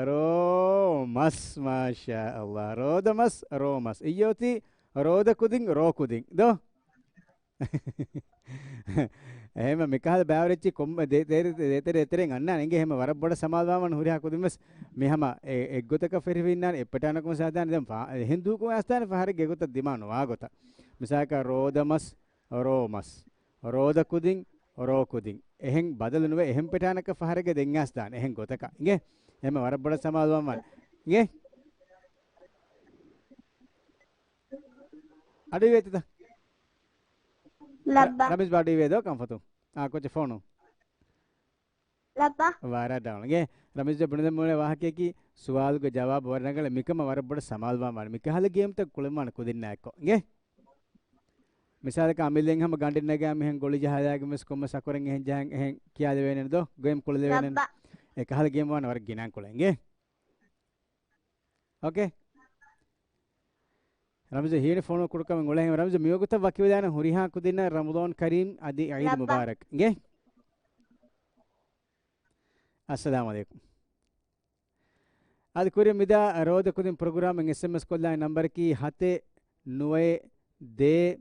ރޯމަސް، މާޝާﷲ. ރޯދަމަސް، ރޯމަސް. އިއްޔެ އޮތީ ރޯދަ ކުދިން، ރޯ ކުދިން. ދޯ؟ އެހެން މިކަހަލަ ބައިވެރިއެއްޗެއް ކޮންމެ ދޭތެރެ، ދޭތެރެ، ދޭތެރެ، ދޭތެރެއިން އަންނާނެ. އިނގޭ އެހެން ވަރަށް ބޮޑަށް ސަމާލުވާން ހުރިހާ ކުދިން ވެސް މި ހަމަ އެ، އެއްގޮތަކަށް ފެށިފަ އިންނާނެ، އެއް ޕެޓާނަކުން ސާދާނެ. ދެން ފާ-، އެހެން ދޫކޮށް އައިސްދާނެ ފަހަރެއްގެ އެގޮތަށް ދިމާ ނުވާ ގޮތަށް. މިސާލަކަށް ރޯދަމަސް، ރޯމަސް، ރޯދަ ކުދިން، ރޯ ކުދިން. އެހެން ބަދަލު ނުވެ، އެހެން ޕެޓާނަކަށް ފަހަރެއްގަ ދެން އައިސްދާނެ. އެހެން ގޮތަކަށް. އިނގޭ؟ އެހެން ވަރަށް ބޮޑަށް ސަމާލުވާން ވާނެ. އިނގޭ؟ އަޑުއިވޭތަ؟ ލައްބަ. ރަމީޒް ބާ އަޑުއިވޭ ދޯ ކަންފަތު. އާ، ކޯއްޗެއް ފޯނު. ލައްބަ. ވަރަށް ރަނގަޅު. އިނގޭ، ރަމީޒް ބުނެދެން މުޅި ވާހަކައަކީ ސުވާލުގެ ޖަވާބު ވަރަށް ރަނގަޅު. މިކަމަށް ވަރަށް ބޮޑަށް ސަމާލުވާން ވާނެ. މިކަހަލަ ގޭމްތައް ކުޅެންވާނެ ކުދިންނާ އެއްކޮށް. އިނގޭ؟ މިސާލަކަށް އަމިއްލައިން ހަމަ ގަނޑެއް ނަގާ މިހެން ގޮޅި ޖަހާލާގެން ވެސް ކޮންމެސް އަކުރެން އެހެން ޖަހަން އެހެން ކިޔާލެވޭނެ ދޯ؟ ގޭމް ކުޅެލެވޭނެ. ލައްބަ. އެކަހަލަ ގޭމް ވާނެ ވަރަށް ގިނައިން ކުޅެން. އިނގޭ؟ އޯކޭ. ރަމްޒު ހީވަނީ ފޯނު ކުޑަކަމެއް އުޅޭހެން. ރަމްޒު މިވަގުތަށް ވަކިވެލާނެ ހުރިހާ ކުދިންނަށް ރަމަޟާން ކަރީމް އަދި ޢީދު ލައްބަ. މުބާރަކް. އިނގޭ؟ އައްސަލާމު ޢަލައިކުމް. އަދި ކުރިން މިދާ ރޯދަ ކުދިން ޕްރޮގްރާމަށް އެސްއެމްއެސް ކޮށްލާނެ ނަންބަރަކީ ހަތެއް ނުވައެއް ދޭއް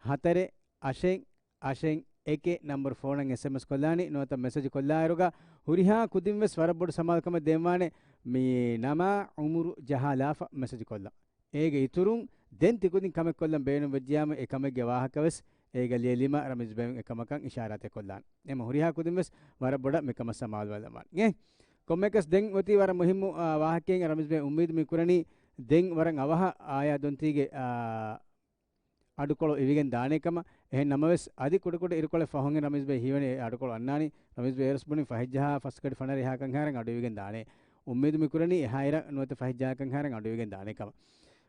ހަތަރެއް އަށެއް އަށެއް އެކެއް ނަންބަރު ފޯނަށް އެސްއެމްއެސް ކޮށްލާނީ. ނުވަތަ މެސެޖް ކޮށްލާއިރުގަ ހުރިހާ ކުދިން ވެސް ވަރަށް ބޮޑު ސަމާލުކަމެއް ދޭންވާނެ މި ނަމާ އުމުރު ޖަހާލާފަ މެސެޖް ކޮށްލަން. އޭގެ އިތުރުން ދެން ތިކުދިން ކަމެއް ކޮށްލަން ބޭނުން ވެއްޖިޔާމު އެ ކަމެއްގެ ވާހަކަ ވެސް އޭގަ ލިޔެލީމަ ރަމީޒް ބެ އެކަމަކަށް އިޝާރާތެއް ކޮށްލާނެ. އެމަ ހުރިހާ ކުދިން ވެސް ވަރަށް ބޮޑަށް މިކަމަށް ސަމާލުވެލަމާނެ. އެ ކޮންމެއަކަސް ދެން އޮތީ ވަރަށް މުހިއްމު، އާ، ވާހަކައެއް ރަމީޒް ބެ އުއްމީދު މި ކުރަނީ ދެން ވަރަށް އަވަހަށް އާޔާ ދޮންތީގެ، އާ، އަޑުކޮޅު އިވިގެން ދާނޭ ކަމަށް. އެހެން ނަމަވެސް، އަދި ކުޑަކުޑަ އިރުކޮޅެއް ފަހުން ރަމީޒް ބެ ހީވަނީ އެ އަޑުކޮޅު އަންނާނީ. ރަމީޒް ބެ އޭރުސް ބުނި ފަހެއްޖަހާ ފަސްގަޑި ފަނަރަ އެހާކަން ހާރަން އަޑުއިވިގެން ދާނޭ. އުއްމީދު މި ކުރަނީ އެހާއިރަށް ނުވަތަ ފަހެއްޖަހާކަން ހާރަން އަޑުއިވިގެން ދާނޭ ކަމަށް.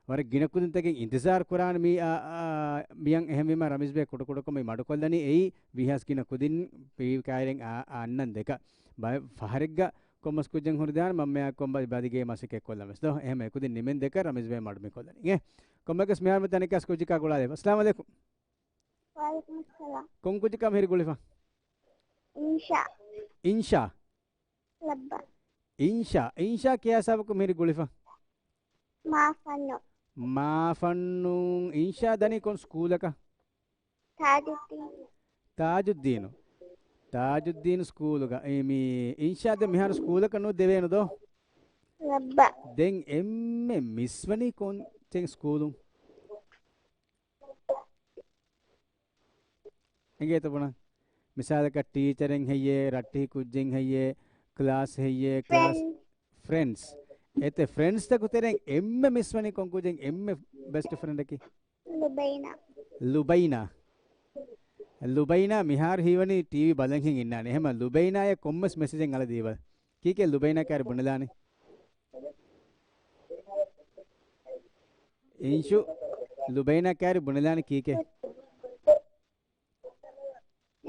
ވަރަށް ގިނަ ކުދިންތަކެއް އިންތިޒާރު ކުރާނެ މި، އާ، އާ، މިޔަން. އެހެންވީމަ ރަމީޒް ބެ ކުޑަކުޑަކޮށް މި މަޑުކޮށްލަނީ އެއީ ވީހާސް ގިނަ ކުދިން ޕީ ކާއިރެން އާ، އާ، އަންނަން ދެކަ. ބައެއް ފަހަރެއްގަ ކޮންމެސް ކުއްޖެއް ހުރިދާނެ މަންމަޔާ ކޮން ބަ-، ބަދިގޭ މަސައްކަތް ކޮށްލަން ވެސް ދޯ. އެހެން އެކުދިން ނިމެން ދެކަ ރަމީޒް ބެ މަޑު މި ކޮށްލަނީ. އެ ކޮންމެއަކަސް މިހާރު މި ތަނެއް ކަސް ކުއްޖަކާ ގުޅާލެވި. އައްސަލާމު ޢަލައިކުމް. ވަޢަލައިކުމުއްސަލާމް. ކޮން ކުއްޖަކާ މިހިރި ގުޅިފަ؟ އިންޝާ. އިންޝާ؟ ލައްބަ. އިންޝާ. އިންޝާ ކިޔާ ހިސާބަކުން މިހިރި ގުޅިފަ؟ މާފަންނު. މާފަންނު. އިންޝާ ދަނީ ކޮން ސްކޫލަކަށް؟ ތާޖުއްދީނު. ތާޖުއްދީނު. ތާޖުއްދީނު ސްކޫލުގަ. އެ މީ އިންޝާ ދެން މިހާރު ސްކޫލަކަށް ނޫން ދެވޭނު ދޯ؟ ލައްބަ. ދެން އެންމެ މިސްވަނީ ކޮން ސްކޫލުން؟ އެނގޭތަ ބުނަން؟ މިސާލަކަށް ޓީޗަރެއް ހެއްޔޭ، ރައްޓެހި ކުއްޖެއް ހެއްޔޭ، ކްލާސް ހެއްޔޭ، ކްލާސް ފްރެންޑްސް. ފްރެންޑްސް. އެތެ ފްރެންޑްސްތަކު ތެރެއިން އެންމެ މިސްވަނީ ކޮން ކުއްޖެއް، އެންމެ ބެސްޓް ފްރެންޑަކީ؟ ލުބައިނާ. ލުބައިނާ. ލުބައިނާ މިހާރު ހީވަނީ ޓީވީ ބަލަންހެން އިންނާނެ. އެހެމަ ލުބައިނާޔަށް ކޮންމެސް މެސެޖެއް އަޅަ ދީބަލަ. ކީކޭ ލުބައިނާ ކާރި ބުނެލާނީ؟ އިންޝު، ލުބައިނާ ކާރި ބުނެލާނީ ކީކޭ؟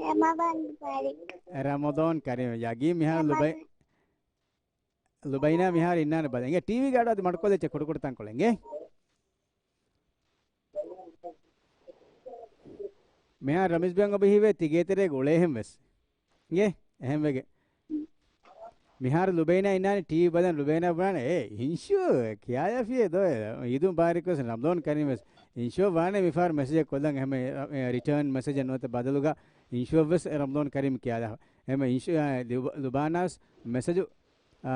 ރަމަޟާން މުބާރަކް. ރަމަޟާން ކަރީމް. ޔަގީން މިހާރު ލުބައި-، ރަމަޟާން. ލުބައިނާ މިހާރު އިންނާނެ ބަލަ. އިނގޭ ޓީވީގެ އަޑު އަދި މަޑުކޮށްލައްޗޭ ކުޑަކުޑަ ތަންކޮޅެއް. އިނގޭ. މިހާރު ރަމީޒް ބޭން އޮބި ހީވޭ ތިގޭތެރޭގަ އުޅޭހެން ވެސް. އިނގޭ؟ އެހެންވެގެ. މިހާރު ލުބޭނާ އިންނާނެ ޓީވީ ބަލަން ލުބޭނާ ބުނާނެ، އޭ، އިންޝޫ ކިޔާލާފިޔޭ ދޯ؟ އީދު މުބާރަކް ވެސް ރަމަޟާން ކަރީމް ވެސް. އިންޝޫ ވާނެ މިފަހަރު މެސެޖެއް ކޮށްލަން އެހެން، އެ، ރިޓާން މެސެޖެއް ނުވަތަ ބަދަލުގަ އިންޝޫ ވެސް ރަމަޟާން ކަރީމް ކިޔާލާފަ. އެހެން އިންޝޫ، އާ، ލުބ-، ލުބާނާސް މެސެޖު، އާ،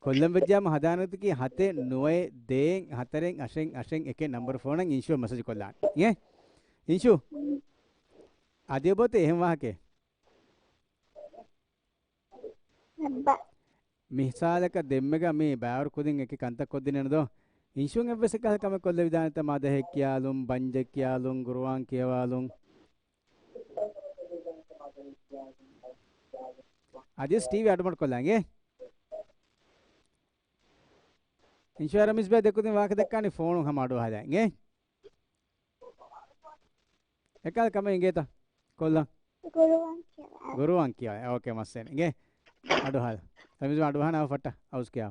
ކޮށްލަން ވެއްޖާމަ ހަދާނެތަކީ ހަތެއް ނުވައެއް ދޭއް ހަތަރެއް އަށެއް އަށެއް އެކެއް ނަންބަރު ފޯނަށް އިންޝޫ މެސެޖް ކޮށްލާނެ. އިނގޭ؟ އިންޝޫ. އަދި އޮބޮތެ އެހެން ވާހަކައެއް. އައްބަ. މިސާލަކަށް ދެންމެގަ މި ބައިވަރު ކުދިން އެކި ކަންތައް ކޮށްދިނެން ދޯ. އިންޝޫން އެއްވެސް އެކަހަލަ ކަމެއް ކޮށްލެވިދާނެތަ މަދަހެއް ކިޔާލުން، ބަންޖެއް ކިޔާލުން، ގުރުއާން ކިޔަވާލުން. އަދިވެސް ޓީވީ އަޑުމަޑު ކޮށްލާ އިނގޭ. އިންޝޫ ރަމީޒް ބޭ ދެކުދިން ވާހަކަ ދައްކާނީ ފޯނުން ހަމަ އަޑުއަހާލާ އިނގޭ. އެކަހަލަ ކަމެއް އިނގޭތަ؟ ކޮށްލަން. ގުރުއާން ކިޔަވާ. ގުރުއާން ކިޔަވާ. އޯކޭ މައްސަލަ އިނގޭ. އަޑުއަހާލަ. ރަމީޒް ބޭ އަޑުއަހާނެ ފައްޓަ. އައުޒު ކިޔާ.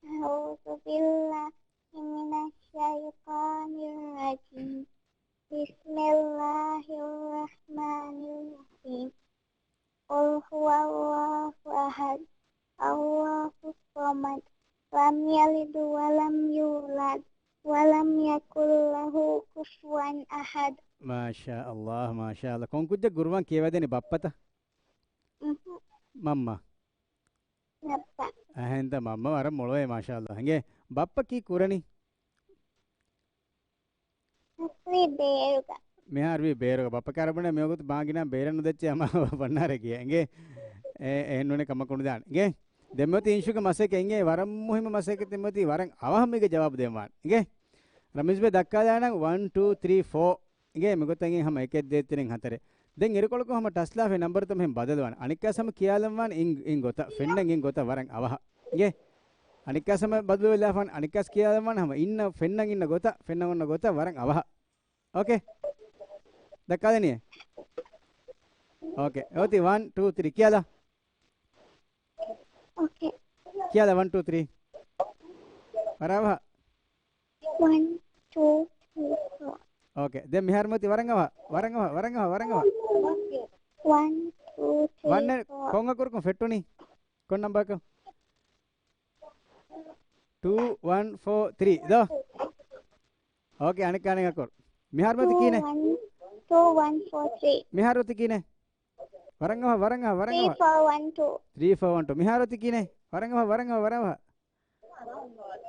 أعوذ بالله من الشيطان الرجيم. بسم الله الرحمن الرحيم. قل هو الله أحد. الله الصمد. لم يلد ولم يولد. ولم يكن له كفوا أحد. މާޝާﷲ، މާޝާﷲ. ކޮން ކުއްޖެއް ގުރުއާން ކިޔަވަދޭނީ، ބައްޕަތަ؟ މަންމަ. ބައްޕަ. އަހެންތަ މަންމަ ވަރަށް މޮޅުވޭ މާޝާﷲ. އިނގޭ ބައްޕަ ކީ ކުރަނީ؟ މިހާރުވީ ބޭރުގަ. މިހާރުވީ ބޭރުގަ. ބައްޕަ ކާރަބުނެ މިވަގުތު މާގިނަ ބޭރަށް ނުދެއްޗޭ އަމާ ބަންނާރެ ގިޔަ. އިނގޭ އެ-، އެހެން ނޫނެ ކަމަކު ނުދާނެ. އިނގޭ ދެންމެ އޮތީ އިންޝުގެ މަސައްކަތް. އިނގޭ ވަރަށް މުހިއްމު މަސައްކަތެއް މެ އޮތީ ވަރަށް އަވަހަށް މީގެ ޖަވާބު ދޭން ވާނެ. އިނގޭ ރަމީޒް ބޭ ދައްކާލާނަން ވަން ޓޫ ތްރީ ފޯ. އިނގޭ މިގޮތަށް ހަމަ އެކެއް ދޭއް ތިނެއް ހަތަރެއް. ދެން އިރުކޮޅަކު ހަމަ ޓަސްލާފައި ނަންބަރުތައް މިހެން ބަދަލުވާނެ. އަނެއްކާސް ހަމަ ކިޔާލަން ވާނެ އިން، އިން ގޮތަށް. ފެންނަން އިން ގޮތަށް ވަރަށް އަވަހަށް. އިނގޭ އަނެއްކާސް ހަމަ ބަދަލުވެލާފާނެ. އަނެއްކާސް ކިޔާލަން ވާނެ ހަމަ އިންނަ، ފެންނަން އިންނަ ގޮތަށް، ފެންނަން އޮންނަ ގޮތަށް ވަރަށް އަވަހަށް. އޯކޭ؟ ދައްކާލަނީ؟ އޯކޭ. އޮތީ ވަން ޓޫ ތްރީ ކިޔާލާ. އޯކޭ. ކިޔާލާ ވަން ޓޫ ތްރީ. ވަރަށް އަވަހަށް. ވަން ޓޫ ތްރީ ފޯ. އޯކޭ. ދެން މިހާރު މިއޮތީ ވަރަށް އަވަހަށް. ވަރަށް އަވަހަށް، ވަރަށް އަވަހަށް، ވަރަށް އަވަހަށް. ވަން ޓޫ ތްރީ ވަން ފޯ. ކޮން އަކުރަކުން ފެއްޓުނީ؟ ކޮން ނަންބަރަކުން؟ ޓޫ ވަން ފޯ ތްރީ ދޯ. އޯކޭ، އަނެއްކާ އަނެއް އަކުރު. މިހާރު މިއޮތީ ކިހިނެއް؟ ޓޫ ވަން ފޯ ތްރީ. މިހާރު މިއޮތީ ކިހިނެއް؟ ވަރަށް އަވަހަށް، ވަރަށް އަވަހަށް، ވަރަށް އަވަހަށް. ތްރީ ފޯ ވަން ޓޫ. ތްރީ ފޯ ވަން ޓޫ. މިހާރު މިއޮތީ ކިހިނެއް؟ ވަރަށް އަވަހަށް، ވަރަށް އަވަހަށް، ވަރަށް އަވަހަށް.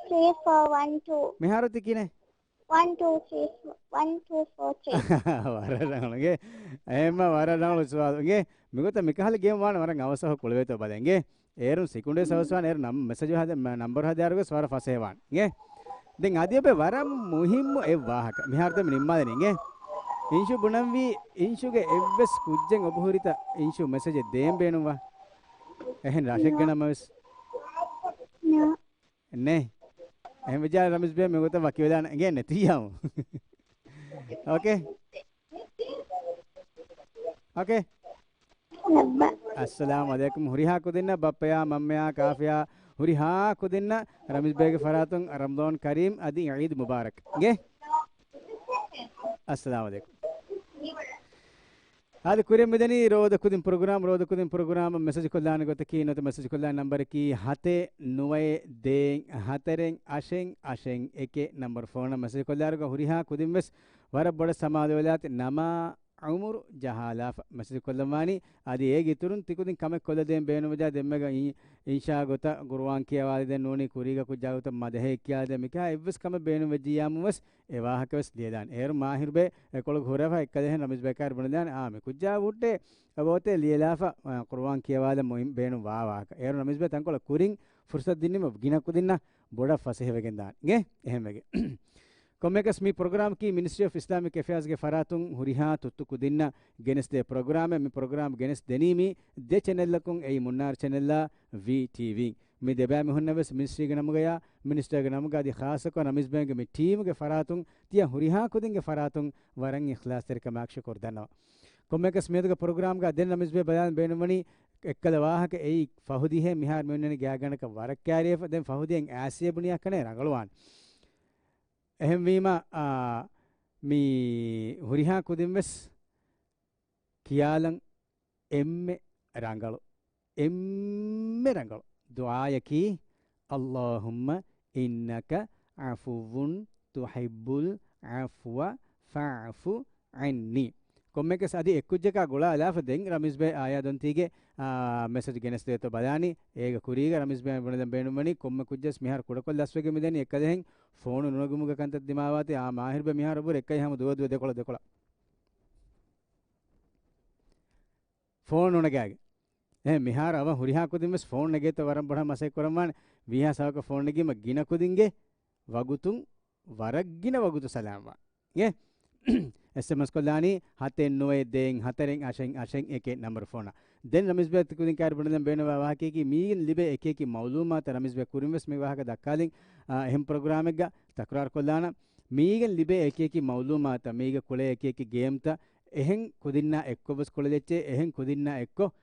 ތްރީ ފޯ ވަން ޓޫ. މިހާރު މިއޮތީ ކިހިނެއް؟ ވަން ޓޫ ތްރީ ފޯ، ވަން ޓޫ ފޯ ތްރީ. ވަރަށް ރަނގަޅު އިނގޭ. އެހެންމަ ވަރަށް ރަނގަޅު ސުވާލު އިނގޭ. މިގޮތަށް މިކަހަލަ ގޭމް ވާނެ ވަރަށް އަވަސް އަހަރު ކުޅެވޭތޯ ބަލަ އިނގޭ. އޭރުން ސިކުނޑި ސަވަސްވާން އޭރު ނަމް-، މެސެޖު ހަދ-، މ-، ނަންބަރު ހަދާއިރު ވެސް ވަރަށް ފަސޭހަވާން އިނގޭ. ދެން އަދި އޮބެ ވަރަށް މުހިއްމު އެއް ވާހަކަ. މިހާރު ދެން ނިންމާލަނީ އިނގޭ. އިންޝު ބުނަންވީ އިންޝުގެ އެއްވެސް ކުއްޖެއް އޮބުހުރިތަ އިންޝު މެސެޖެއް ދޭން ބޭނުންވާ. އެހެން ރަށެއްގެ ނަމަވެސް. ނޯ. ނޭ. އެހެން ވެއްޖާ ރަމީޒް ބޭ މިގޮތަށް ވަކިވެލާނެ އިނގޭ ނެތިއްޔާމު. އޯކޭ. އޯކޭ. އައްސަލާމު ޢަލައިކުމް. ހުރިހާ ކުދިންނަށް ބައްޕަޔާ، މަންމަޔާ، ކާފިޔާ، ހުރިހާ ކުދިންނަށް ރަމީޒް ބޭގެ ފަރާތުން ރަމަޟާން ކަރީމް އަދި ޢީދު މުބާރަކް. އިނގޭ؟ އައްސަލާމު ޢަލައިކުމް. އާދެ، ކުރިއަށް މިދަނީ ރޯދަ ކުދިން ޕްރޮގްރާމް. ރޯދަ ކުދިން ޕްރޮގްރާމަށް މެސެޖް ކޮށްލާނެ ގޮތަކީ، ނުވަތަ މެސެޖް ކޮށްލާނެ ނަންބަރަކީ ހަތެއް ނުވައެއް ދޭއް ހަތަރެއް އަށެއް އަށެއް އެކެއް ނަންބަރު ފޯނަށް މެސެޖް ކޮށްލާއިރުގަ ހުރިހާ ކުދިން ވެސް ވަރަށް ބޮޑަށް ސަމާލުވެލާތި. ނަމާ ޢުމުރު ޖަހާލާފަ މެސެޖް ކޮށްލަންވާނީ. އަދި އޭގެ އިތުރުން ތިކުދިން ކަމެއް ކޮށްލަދޭން ބޭނުންވެއްޖާ ދެންމެގަ އިން-، އިންޝާ ގޮތަށް ގުރުއާން ކިޔަވާލަދޭން ނޫނީ ކުރީގަ ކުއްޖާ ގޮތަށް މަދަހެއް ކިޔާލަދޭން މިކަހަ އެއްވެސް ކަމެއް ބޭނުންވެއްޖިއްޔާމު ވެސް އެ ވާހަކަ ވެސް ލިޔެލާނެ. އޭރު މާހިރުބޭ އެކޮޅުގަ ހުރެފަ އެއްކަލެހެން ރަމީޒް ބޭކާރު ބުނެލާނެ، އާ، މި ކުއްޖާ ވުއްޓޭ އެބައޮތޭ ލިޔެލާފަ، އާ، ޤުރުއާން ކިޔަވާލަން މުހިން ބޭނުން ވާ ވާހަކަ. އޭރު ރަމީޒް ބޭ ތަންކޮޅެއް ކުރިން ފުރުސަތު ދިންނީމަ ގިނަ ކުދިންނަށް ބޮޑަށް ފަސޭހަވެގެން ދާނެ. އިނގޭ؟ އެހެންވެގެ. ކޮންމެއަކަސް މި ޕްރޮގްރާމަކީ މިނިސްޓްރީ އޮފް އިސްލާމިކް އެފެއާޒްގެ ފަރާތުން ހުރިހާ ތުއްތު ކުދިންނަށް ގެނެސްދޭ ޕްރޮގްރާމެއް. މި ޕްރޮގްރާމް ގެނެސް ދެނީމީ ދެ ޗެނެލްއަކުން، އެއީ މުންނާރު ޗެނެލްއާ ވީ ޓީވީ. މި ދެބައިމީހުންނަށް ވެސް މިނިސްޓްރީގެ ނަމުގަޔާ، މިނިސްޓަރގެ ނަމުގަ އަދި ޚާއްޞަކޮށް ރަމީޒް ބޭގެ މި ޓީމުގެ ފަރާތުން، ތިޔަ ހުރިހާ ކުދިންގެ ފަރާތުން ވަރަށް އިޚްލާޞްތެރިކަމާ ޝުކުރު ދަންނަވަން. ކޮންމެއަކަސް މިއަދުގެ ޕްރޮގްރާމްގަ ދެން ރަމީޒް ބޭ ބަލާން ބޭނުންވަނީ އެއްކަލަ ވާހަކަ އެއީ ފަހު ދިހައެއް މިހާރު މި އޮންނަނީ ގާތްގަނޑަކަށް ވަރަށް ކައިރިވެފަ. ދެން ފަހު ދިހައެއް އާސިޔަ ބުނި އަކަނޭ ރަނގަޅުވާނެ. އެހެންވީމަ، އާ، މި ހުރިހާ ކުދިން ވެސް ކިޔާލަން އެންމެ ރަނގަޅު. އެންމެ ރަނގަޅު ދުޢާޔަކީ، اللهم إنك عفو تحب العفو فاعف عني. ކޮންމެއަކަސް އަދި އެއްކުއްޖަކާ ގުޅާލާފަ ދެން ރަމީޒް ބޭ އާޔާ ދޮންތީގެ، އާ، މެސެޖް ގެނެސްދޭތޯ ބަލާނީ. އޭގެ ކުރީގަ ރަމީޒް ބޭ ބުނެލަން ބޭނުންވަނީ ކޮންމެ ކުއްޖަސް މިހާރު ކުޑަކޮށް ލަސްވެގެން މިދަނީ އެއްކަލަހެން ފޯނު ނުނެގުމުގެ ކަންތައް ދިމާވާތީ. އާ، މާހިރު ބޭ މިހާރު ބުރެ އެއްކައި ހަމަ ދުވަ ދުވަ ދެކޮޅަށް ދެކޮޅަށް. ފޯން ނުނެގާގެން. އެހެން މިހާރު އަވަށް ހުރިހާ ކުދިން ވެސް ފޯން ނެގޭތޯ ވަރަށް ބޮޑަށް މަސައްކަތް ކުރަންވާނެ. ވީހާ ސަބަކަށް ފޯން ނެގީމަ ގިނަ ކުދިންގެ ވަގުތުން ވަރަށް ގިނަ ވަގުތު ސަލާމްވާނެ. އެސްއެމްއެސް ކޮށްލާނީ ހަތެއް ނުވައެއް ދޭއް ހަތަރެއް އަށެއް އަށެއް އެކެއް ނަންބަރު ފޯނަށް. ދެން ރަމީޒް ބޭ ތިކުދިން ކާރި ބުނެލަން ބޭނުންވާ ވާހަކައަކީ މީގެން ލިބޭ އެކި އެކި މައުލޫމާތަށް ރަމީޒް ބޭ ކުރިން ވެސް މި ވާހަކަ ދައްކާލިން، އާ، އެހެން ޕްރޮގްރާމެއްގަ ތަކުރާރު ކޮށްލާނަން. މީގެން ލިބޭ އެކި އެކި މައުލޫމާތަށް، މީގެ ކުޅޭ އެކި އެކި ގޭމްތައް، އެހެން ކުދިންނާ އެއްކޮށް ވެސް ކުޅެލެއްޗޭ، އެހެން ކުދިންނާ އެއްކޮށް،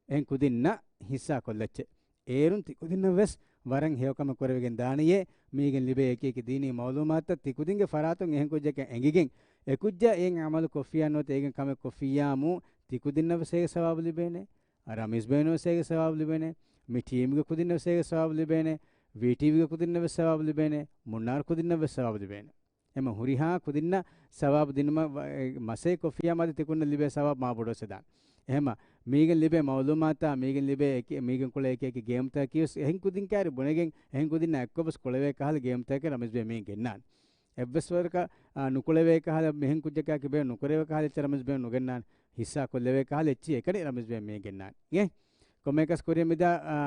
އެހެން ކުދިންނަށް ހިއްސާ ކޮށްލައްޗޭ. އޭރުން ތިކުދިންނަށް ވެސް ވަރަށް ހެޔޮކަމެއް ކުރެވިގެން ދާނެޔޭ. މީގެން ލިބޭ އެކި އެކި ދީނީ މައުލޫމާތަށް ތިކުދިންގެ ފަރާތުން އެހެން ކުއްޖަކަށް އެނގިގެން، އެކުއްޖާ އެއިން އަމަލު ކޮށްފިއްޔާ ނުވަތަ އޭގެން ކަމެއް ކޮށްފިއްޔާމު، ތިކުދިންނަށް ވެސް އޭގެ ސަވާބު ލިބޭނެ. ރަމީޒް ބޭނުން ވެސް އޭގެ ސަވާބު ލިބޭނެ. މި ޓީމްގެ ކުދިންނަށް ވެސް އޭގެ ސަވާބު ލިބޭނެ. ވީޓީވީގެ ކުދިންނަށް ވެސް ސަވާބު ލިބޭނެ. މުންނާރު ކުދިންނަށް ވެސް ސަވާބު ލިބޭނެ. އެމަ ހުރިހާ ކުދިންނަށް ސަވާބު ދިނުމަށް ވަ-، އެ، މަސައްކަތް ކޮށްފިއްޔާމު އަދި ތިކުދިންނަށް ލިބޭ ސަވާބު މާ ބޮޑުވެސް ވެދާނެ. އެހެމަ މީގެން ލިބޭ މައުލޫމާތާ، މީގެން ލިބޭ އެކި-، މީގެން ކުޅޭ އެކި އެކި ގޭމްތަކަކީ ވެސް އެހެން ކުދިން ކާރި ބުނެގެން، އެހެން ކުދިންނާ އެއްކޮށް ވެސް ކުޅެވޭ ކަހަލަ ގޭމްތަކެއް ރަމީޒް ބޭ މީގެން ގެންނާނެ. އެއްވެސް ވަރަކަށް، އާ، ނުކުޅެވޭ ކަހަލަ މިހެން ކުއްޖަކާ ކިބޭ ނުކުރެވޭ ކަހަލަ އެއްޗެއް ރަމީޒް ބޭ ނުގެންނާނެ. ހިއްސާ ކޮށްލެވޭ ކަހަލަ އެއްޗެއް އެކަނި ރަމީޒް ބޭ މީގެން ގެންނާނެ. އިނގޭ؟ ކޮންމެއަކަސް ކުރިއަށް މިދާ، އާ،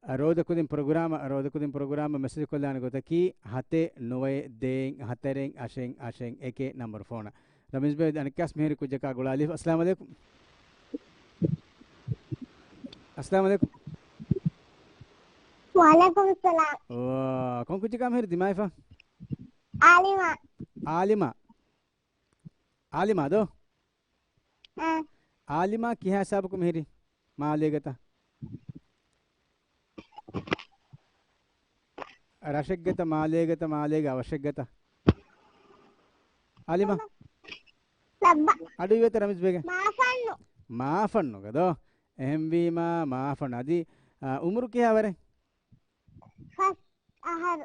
އަ، ރޯދަކުދިން ޕްރޮގްރާމަށް، ރޯދަކުދިން ޕްރޮގްރާމަށް މެސެޖް ކޮށްލާނެ ގޮތަކީ ހަތެއް ނުވައެއް ދޭއް ހަތަރެއް އަށެއް އަށެއް އެކެއް ނަންބަރު ފޯނަށް. ރަމީޒް ބޭ އަނެއްކާސް މިހިރި ކުއްޖަކާ ގުޅާލީފަ. އައްސަލާމު ޢަލައިކުމް. އައްސަލާމު ޢަލައިކުމް. ވަޢަލައިކުމް އައްސަލާމް. އޯ، ކޮން ކުއްޖަކާ މިހިރި ދިމާވެފަ؟ އާލިމާ. އާލިމާ. އާލިމާ ދޯ؟ އާ. އާލިމާ ކިހާ ހިސާބަކު މިހިރީ؟ މާލޭގަތަ؟ ރަށެއްގަތަ، މާލޭގަތަ، މާލޭގެ އަވަށެއްގަތަ؟ އާލިމާ؟ ލައްބަ. އަޑު އިވޭތަ ރަމީޒް ބޭގެ؟ މާފަންނު. މާފަންނުގަ ދޯ؟ އެހެންވީމާ މާފަންނު. އަދި، އާ، އުމުރު ކިހާ ވަރެއް؟ ފަސް އަހަރު.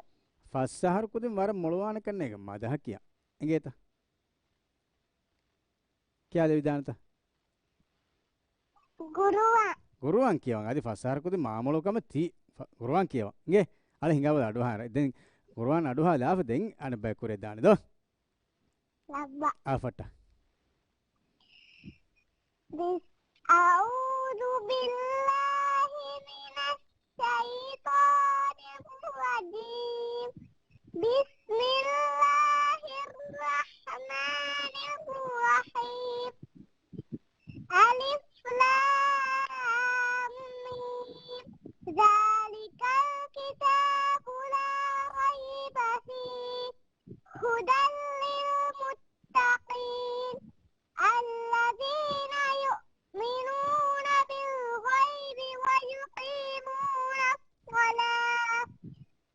ފަސް އަހަރު ކުދިން ވަރަށް މޮޅުވާނެ ކަންނޭގެ މަދަހަ ކިޔާ. އެނގޭތަ؟ ކިޔާލެވިދާނެތަ؟ ގުރުއާން. ގުރުއާން ކިޔަވަން. އަދި ފަސް އަހަރު ކުދިން މާމޮޅު ކަމަށް ތީ ފަ-، ގުރުއާން ކިޔަވަން. އިނގޭ؟ އަޅެ ހިނގާބަލަ އަޑުއަހާ. ދެން ގުރުއާން އަޑުއަހާލާފަ ދެން އަނެއްބަޔަށް ކުރެވިދާނެ ދޯ. ލައްބަ. އާ ފައްޓާ. بس أعوذ بالله من الشيطان الرجيم. بسم الله الرحمن الرحيم. ألف لام ميم. ذلك الكتاب لا ريب فيه. هدى للمتقين. الذين يؤمنون بالغيب ويقيمون الصلاة،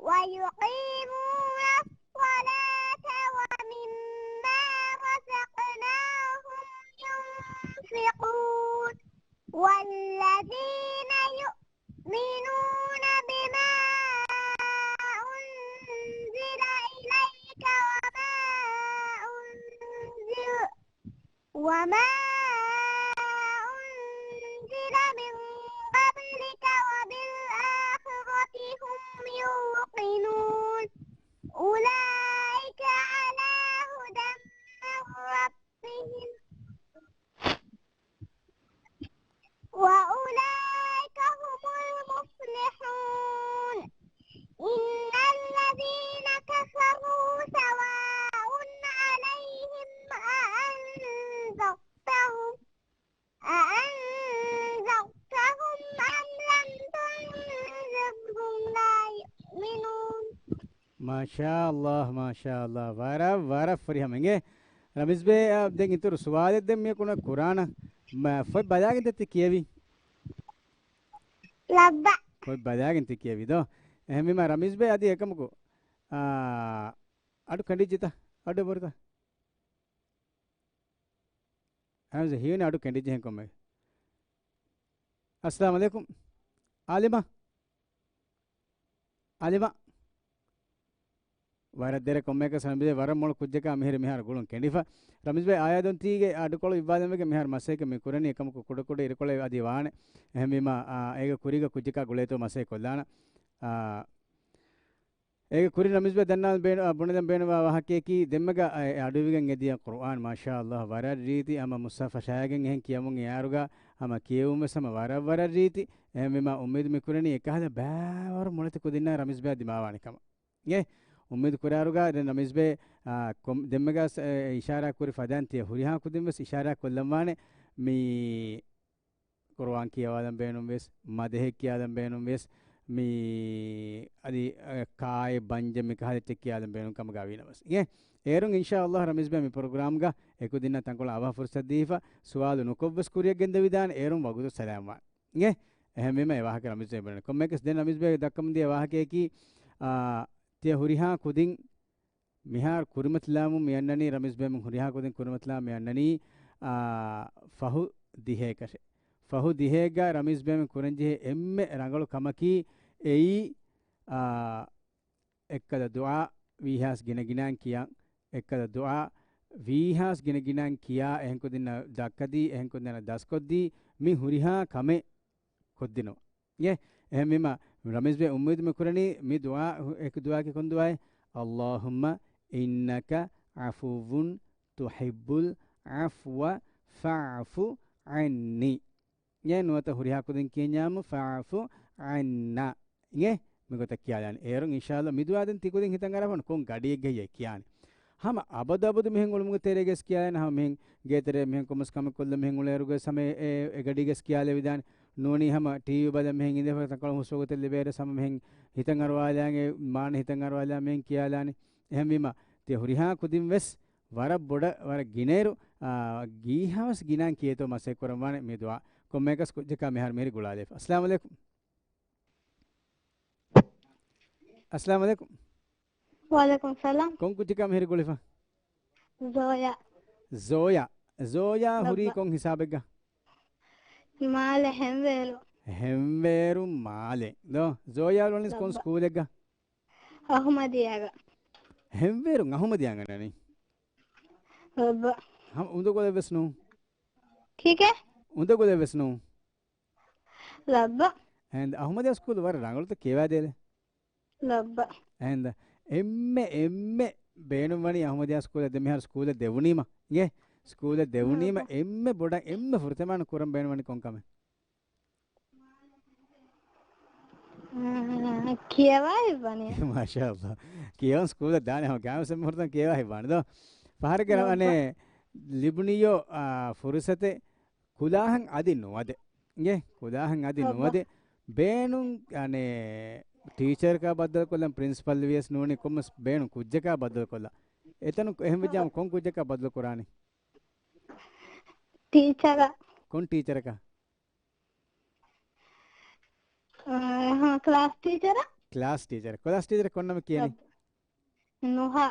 ويقيمون الصلاة ومما رزقناهم ينفقون. والذين يؤمنون يؤمنون بما أنزل إليك وما أنزل، وما أنزل من قبلك وبالآخرة هم يوقنون. أولئك على هدى من ربهم وأولئك هم المفلحون. إن الذين كفروا سواء عليهم أأنذرتهم، أأنذرتهم أم لم تنذرهم لا يؤمنون. މާޝާﷲ، މާޝާﷲ. ވަރަށް، ވަރަށް ފުރިހަމަ އިނގޭ. ރަމީޒްބޭ، އާ، ދެން އިތުރު ސުވާލެއް ދެން މިޔަކު ނަ ކުރާނަ. މަ، ފޮތް ބަލާގެން ތެ ތި ކިޔެވީ؟ ލައްބަ. ފޮތް ބަލާގެން ތި ކިޔެވީ ދޯ؟ އެހެންވީމަ ރަމީޒްބޭ އަދި އެކަމަކު، އާ، އަޑު ކެނޑިއްޖިތަ؟ އަޑު ބޮޑުތަ؟ ހަމްޒާ ހީވަނީ އަޑު ކެނޑިއްޖެހެން ކޮންމެ. އައްސަލާމު ޢަލައިކުމް. އާލިމާ. އާލިމާ. ވަރަށް ދެރަ ކޮންމެއަކަސް ރަމީޒްބޭ ވަރަށް މޮޅު ކުއްޖަކާ މިހިރި މިހާރު ގުޅުން ކެނޑިފަ. ރަމީޒްބޭ އާޔާދުންތީގެ އަޑުކޮޅު އިއްވާލަންވެގެން މިހާރު މަސައްކަތް މި ކުރަނީ އެކަމަކު ކުޑަކުޑަ އިރުކޮޅެއް އަދި ވާނެ. އެހެންވީމަ، އާ، އޭގެ ކުރީގަ ކުއްޖަކާ ގުޅޭތޯ މަސައްކަތް ކޮށްލާނަ. އާ، އޭގެ ކުރިން ރަމީޒްބެ ދަންނާ ބޭނު-، އާ، ބުނެލަން ބޭނުންވާ ވާހަކައަކީ، ދެންމެގަ އަ-، އެ އަޑުއިވިގެން އެދިޔަ ޤުރުއާން، މާޝާﷲ، ވަރަށް ރީތި ހަމަ މުޞްޙަފަށް ފަށާގެން އެހެން ކިޔަމުން އެއާރުގަ ހަމަ ކިޔެވުން ވެސް ހަމަ ވަރަށް ވަރަށް ރީތި. އެހެންވީމަ އުއްމީދު މި ކުރަނީ އެކަހަލަ ބައިވަރު މޮޅެތި ކުދިންނާ ރަމީޒްބެއާ ދިމާވާނެ ކަމަށް. އެ އުއްމީދު ކުރާރުގަ ދެން ރަމީޒްބެ، އާ، ކޮމް-، ދެންމެގަ ސ-، އެ، އިޝާރާ ކުރި ފަދައިން ތިޔަ ހުރިހާ ކުދިން ވެސް އިޝާރާ ކޮށްލަންވާނެ މި ޤުރުއާން ކިޔަވާލަން ބޭނުން ވެސް، މަދަހެއް ކިޔާލަން ބޭނުން ވެސް، މި އަދި، އަ، ކާއެއް ބަންޖެއް މި ކަހަލަ އެއްޗެއް ކިޔާލަން ބޭނުން ކަމަކަށް ވީނަމަސް. އިނގޭ، އޭރުން އިންޝާﷲ ރަމީޒް ބޭ މި ޕްރޮގްރާމްގަ އެކުދިންނަށް ތަންކޮޅެއް އަވަހަށް ފުރުސަތު ދީފަ، ސުވާލު ނުކޮށްވެސް ކުރިއަށް ގެންދެވިދާނެ. އޭރުން ވަގުތު ސަލާމްވާނެ. އިނގޭ، އެހެންވީމަ އެ ވާހަކަ ރަމީޒް ބޭ ބުނެން. ކޮންމެއަކަސް ދެން ރަމީޒް ބޭ ދައްކަމުން ދިޔަ ވާހަކައަކީ، އާ، ތިޔަ ހުރިހާ ކުދިން މިހާރު ކުރިމަތިލާމުން މި އަންނަނީ ރަމީޒް ބޭމެން ހުރިހާ ކުދިން ކުރިމަތިލާ މި އަންނަނީ، އާ، ފަހު ދިހައެކަށެ. ފަހު ދިހައެއްގަ ރަމީޒް ބޭމެން ކުރަންޖެހޭ އެންމެ ރަނގަޅު ކަމަކީ އެއީ، އާ، އެއްކަލަ ދުޢާ ވީހާސް ގިނަގިނައިން ކިޔާ، އެއްކަލަ ދުޢާ ވީހާސް ގިނަގިނައިން ކިޔާ، އެހެންކުދިންނަށް ދައްކަދީ، އެހެންކުދިންނަށް ދަސްކޮށްދީ، މި ހުރިހާ ކަމެއް ކޮށްދިނުމަށް. އެ، އެހެންވީމަ، ރަމީޒް ބޭ އުއްމީދު މި ކުރަނީ މި ދުޢާ، އެކު ދުޢާއަކީ ކޮން ދުޢާއެއް؟ اللهم إنك عفو تحب العفو فاعف عني. އެ ނުވަތަ ހުރިހާ ކުދިން ކިޔަންޏާމު فاعف عنا. އިނގޭ؟ މިގޮތަށް ކިޔާލާނެ. އޭރުން އިންޝާﷲ މި ދުޢާ ދެން ތިކުދިން ހިތަށް އަރާފަން ކޮން ގަޑިއެއްގައްޔޭ ކިޔާނެ. ހަމަ އަބަދު އަބަދު މިހެން އުޅުމުގެ ތެރޭގަސް ކިޔާލާނެ. ހަމަ މިހެން ގޭތެރޭ މިހެން ކޮންމެސް ކަމެއް ކޮށްލަ މިހެން އުޅޭއިރުގަސް ހަމަ އެ، އެ ގަޑީގަސް ކިޔާލެވިދާނެ. ނޫނީ ހަމަ ޓީވީ ބަލަ މިހެން އިނދެފަ ތަންކޮޅު ހުސްވަގުތެއް ލިބޭއިރު ހަމަ މިހެން ހިތަށް އަރުވާލާނެ، މާނަ ހިތަށް އަރުވާލާ މިހެން ކިޔާލާނެ. އެހެންވީމަ، ތި ހުރިހާ ކުދިން ވެސް ވަރަށް ބޮޑަށް، ވަރަށް ގިނައިރު، އާ، ގީހާވެސް ގިނައިން ކިޔޭތޯ މަސައްކަތް ކުރަންވާނެ މި ދުޢާ. ކޮންމެއަކަސް ކުއްޖަކާ މިހާރު މިހިރި ގުޅާލައިފަ. އައްސަލާމު ޢަލައިކުމް. އައްސަލާމު ޢަލައިކުމް. ވަޢަލައިކުމް ސަލާމް. ކޮން ކުއްޖަކާ މިހިރި ގުޅިފަ؟ ޒޯޔާ. ޒޯޔާ. ޒޯޔާ ހުރީ ލައްބަ. ކޮން ހިސާބެއްގަ؟ މާލެ ހެންވޭރު. ހެންވޭރު މާލެ. ދޯ، ޒޯޔާ ވަނީސް ކޮން ލައްބަ. ސްކޫލެއްގަ؟ އަހުމަދިޔާގަ. ހެންވޭރު އަހުމަދިޔާގަ ނަނީ؟ ލައްބަ. ހަމަ އުނދަގުލެއްވެސް ނޫން. ކީކޭ؟ އުނދަގުލެއްވެސް ނޫން. ލައްބަ. އެހެން އަހުމަދިޔާ ސްކޫލް ވަރަށް ރަނގަޅުތަ ކިޔަވާދޭލެ. ލައްބަ. އެހެން އެންމެ، އެންމެ ބޭނުންވަނީ އަހުމަދިޔާ ސްކޫލަށް ދެން މިހާރު ސްކޫލަށް ދެވުނީމަ. އިނގޭ؟ ސްކޫލަށް ދެވުނީމަ ލައްބަ. އެންމެ ބޮޑަށް، އެންމެ ފުރަތަމަ ކުރަން ބޭނުންވަނީ ކޮން ކަމެއް؟ އާ، ކިޔަވާ ހިތްވަނީ. މާޝާﷲ. ކިޔަވަން ސްކޫލަށް ދާނެ ހަމަ ގާމިސަ މުހުރަތަން ކިޔަވާ ހިތްވާނެ ދޯ. ފަހަރެއްގެ ރަ-، އަނެ، ލިބުނިޔޯ، އާ، ފުރުސަތެއް ކުލާހަން އަދި ނުވަދެ. އިނގޭ؟ ކުލާހަން އަދި ނުވަދެ. ބޭނުން، އަނެ، ޓީޗަރަކާ ބައްދަލުކޮށްލަން ޕްރިންސިޕަލް ވިޔަސް ނޫނީ ކޮންމެސް ބޭނުން ކުއްޖަކާ ބައްދަލުކޮށްލަން. އެތަނު އެހެން ވެއްޖާމަ ކޮން ކުއްޖަކާ ބައްދަލު ކުރާނީ؟ ޓީޗަރަށް. ކޮން ޓީޗަރަކަށް؟ އަ، ކްލާސް ޓީޗަރަށް. ކްލާސް ޓީޗަރ. ކްލާސް ޓީޗަރ ކޮން ނަމެއް ކިޔަނީ؟ ނުހާ.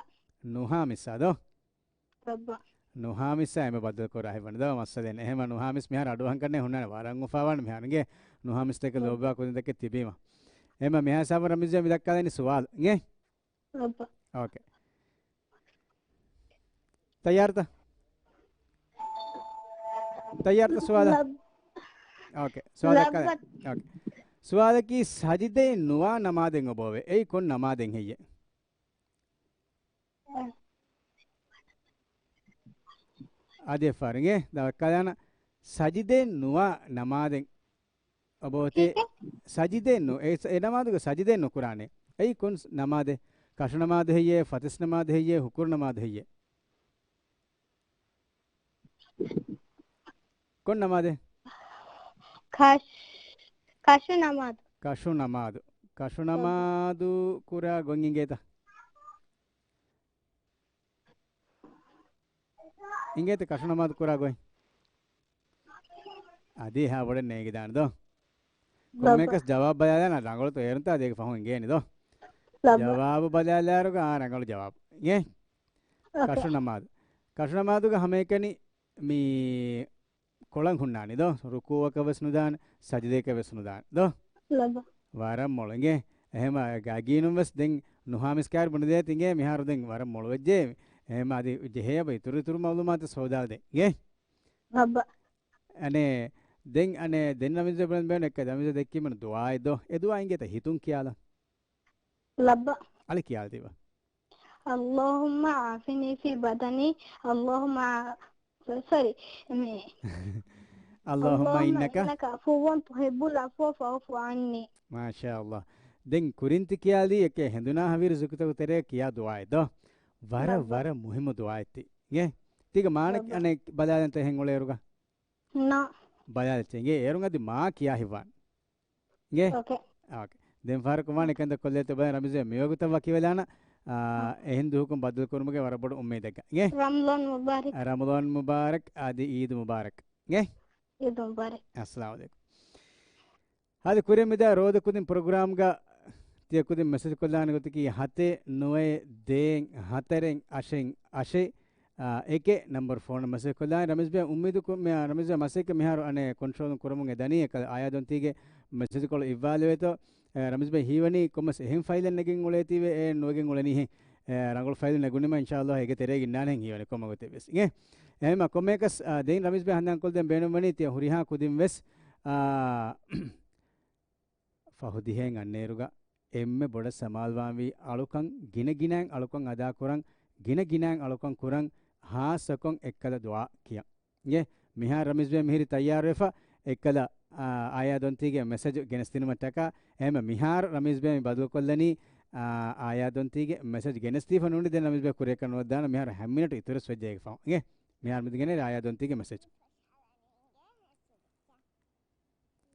ނުހާ މިސްއާ ދޯ؟ ނުހާ މިސްއާ އެންމެ ބައްދަލު ކުރާ ހިތްވަނީ ދޯ މައްސަލައެއް. އެހެންމަ ނުހާ މިސް މިހާރު އަޑުއަހަން ކަންނޭ ހުންނާނެ ވަރަށް އުފާވާނެ މިހާރު އިނގޭ. ނުހާ މިސް ދެކެ ލޯބިވާ ކުދިން ދެކެ ތިބީމަ. އެހެންމަ މިހާ ހިސާބުން ރަމީޒް މި ދައްކާލަނީ ސުވާލު އިނގޭ. އޯކޭ. ތައްޔާރުތަ؟ ތައްޔާރުތަ ސުވާލަށް؟ އޯކޭ. ސުވާލަށް ކަލޭ. އޯކޭ. ސުވާލަކީ ސަޖިދައެއް ނުވާ ނަމާދެއް އޮބޯވޭ. އެއީ ކޮން ނަމާދެއް ހެއްޔޭ؟ އަދި އެއްފަހަރު އިނގޭ. ދައްކާލާނަ ސަޖިދައެއް ނުވާ ނަމާދެއް އޮބޯތޭ. ސަޖިދައެއް ނު-، އެ ސަ-، އެ ނަމާދުގަ ސަޖިދައެއް ނުކުރާނެ. އެއީ ކޮން ސް-، ނަމާދެއް؟ ކަށު ނަމާދު ހެއްޔޭ؟ ފަތިސް ނަމާދު ހެއްޔޭ؟ ހުކުރު ނަމާދު ހެއްޔޭ؟ ކޮން ނަމާދެއް؟ ކަށް-، ކަށު ނަމާދު. ކަށު ނަމާދު. ކަށު ނަމާދު ކުރާ ގޮތް އިނގޭތަ؟ އިނގޭތަ ކަށު ނަމާދު ކުރާ ގޮތް؟ އަދި އެހާ ބޮޑެއް ނޭނގިދާނެ ދޯ. ކޮންމެއަކަސް ޖަވާބު ބަލާލާނަ ރަނގަޅުތޯ އޭރުންތާ އަދި އޭގެ ފަހުން އިނގޭނެ ދޯ. ޖަވާބު ބަލާލާއިރުގަ އާ ރަނގަޅު ޖަވާބު. އިނގޭ؟ ކަށު ނަމާދު. ކަށު ނަމާދުގަ ހަމައެކަނި މި ކޮޅަށް ހުންނާނެ ދޯ. ރުކޫއަކަށް ވެސް ނުދާނެ، ސަޖިދަޔަކަށް ވެސް ނުދާނެ ދޯ. ވަރަށް މޮޅު އިނގޭ. އެހެމަ ގަގީނުން ވެސް ދެން ނުހާ މިސްކާރު ބުނެދޭތި އިނގޭ މިހާރު ދެން ވަރަށް މޮޅުވެއްޖެ. އެހެމަ އަދި ޖެހޭ އެބަ އިތުރު އިތުރު މައުލޫމާތު ސޯދާލް ދެން އިނގޭ. އަނެ، ދެން އަނެ، ދެން ރަމީޒް ބޭނުން ބޭނުން އެއްކަ ރަމީޒް ދެއްކީމަން ދުޢާއެއް ދޯ. އެ ދުޢާ އިނގޭތަ ހިތުން ކިޔާލަން. އަޅެ ކިޔާލަ ދީބަ. اللهم عافني في بدني، اللهم ع-، sorry، މި، اللهم اللهم إنك إنك عفو تحب العفو فاعف عني. މާޝާﷲ. ދެން ކުރިން ތި ކިޔާލީ އެކޭ ހެނދުނާ ހަވީރު ޒުކުތަކު ތެރޭ ކިޔާ ދުޢާއެއް ދޯ. ވަރަށް، ވަރަށް މުހިއްމު ދުޢާއެއް ތި. އިނގޭ؟ ތީގަ މާނަ އަނެއް ބަލާލަންތަ އެހެން އުޅޭއިރުގަ؟ ނޯ. ބަލާލައްޗޭ އިނގޭ އޭރުން އަދި މާ ކިޔާ ހިތްވާން. އިނގޭ؟ އޯކޭ. އޯކޭ. ދެން ފަހަރަކު ވާނެ ކަންތައް ކޮށްލޭތޯ ބަލަން ރަމީޒް މިވަގުތަށް ވަކިވެލާނަ، އާ، އެހެން ދުވަހަކުން ބައްދަލުކުރުމުގެ ވަރަށް ބޮޑު އުއްމީދެއްގަ. އިނގޭ؟ ރަމަޟާން މުބާރަކް. އާ، ރަމަޟާން މުބާރަކް. އަދި އީދު މުބާރަކް. އިނގޭ؟ އީދު މުބާރަކް. އައްސަލާމު ޢަލައިކުމް. އަދި ކުރިން މިދާ ރޯދަ ކުދިން ޕްރޮގްރާމްގަ ތިޔަ ކުދިން މެސެޖް ކޮށްލާނެ ގޮތަކީ ހަތެއް ނުވައެއް ދޭއް ހަތަރެއް އަށެއް އަށެއް، އާ، އެކެއް ނަމްބަރު ފޯނަށް މެސެޖް ކޮށްލާނެ. ރަމީޒް ބޭ އުއްމީދު ކު-، މި، އާ، ރަމީޒް ބޭ މަސައްކަތް މިހާރު އަނެއް ކޮންޓްރޯލުން ކުރަމުން އެ ދަނީ އެކަލަ އާޔާ ދޮންތީގެ މެސެޖްކޮޅު އިއްވާލެވޭތޯ. އެ، ރަމީޒް ބޭ ހީވަނީ ކޮންމެސް އެހެން ފައިލެއް ނެގެން އުޅޭތީވެ އެ ނުވެގެން އުޅެނީހެން. އެ، ރަނގަޅު ފައިލު ނެގުނީމަ އިންޝާﷲ އޭގެ ތެރޭގަ އިންނާނެހެން ހީވަނީ ކޮންމެ ގޮތެއް ވެސް. އިނގޭ؟ އެހެންމަ ކޮންމެއަކަސް، އާ، ދެން ރަމީޒް ބޭ ހަނދާން ކޮށްދޭން ބޭނުންވަނީ ތިޔަ ހުރިހާ ކުދިން ވެސް، އާ، ފަހު ދިހައިން އަންނައިރުގަ އެންމެ ބޮޑަށް ސަމާލުވާންވީ އަޅުކަން ގިނަ ގިނައިން އަޅުކަން އަދާކުރަން، ގިނަ ގިނައިން އަޅުކަން ކުރަން، ހާއްސަކޮށް އެއްކަލަ ދުޢާ ކިޔަން. އިނގޭ؟ މިހާރު ރަމީޒް ބޭ މިހިރީ ތައްޔާރުވެފަ އެއްކަލަ، އާ، އާޔާ ދޮންތީގެ މެސެޖު ގެނެސްދިނުމަށްޓަކާ. އެހެންމަ މިހާރު ރަމީޒް ބޭ މި ބަދަލުކޮށްލަނީ، އާ، އާޔާ ދޮންތީގެ މެސެޖް ގެނެސްދީފަ ނޫނީ ދެން ރަމީޒް ބޭ ކުރިއަކަށް ނުވައްދާނަން މިހާރު ހަ މިނެޓު އިތުރަސް ވެއްޖެ އޭގެ ފަހުން. އިނގޭ؟ މިހާރު މި ގެނެރޭ އާޔާ ދޮންތީގެ މެސެޖް.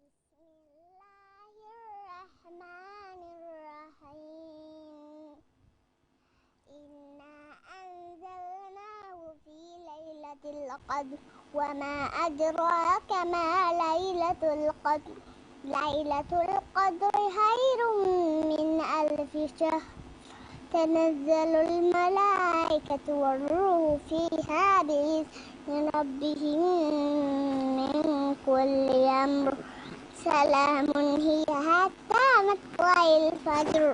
بسم الله الرحمن الرحيم. إنا أنزلناه في ليلة القدر وما أدراك ما ليلة القدر. ليلة القدر خير من ألف شهر. تنزل الملائكة والروح فيها بإذن ربهم من كل أمر. سلام هي حتى مطلع الفجر.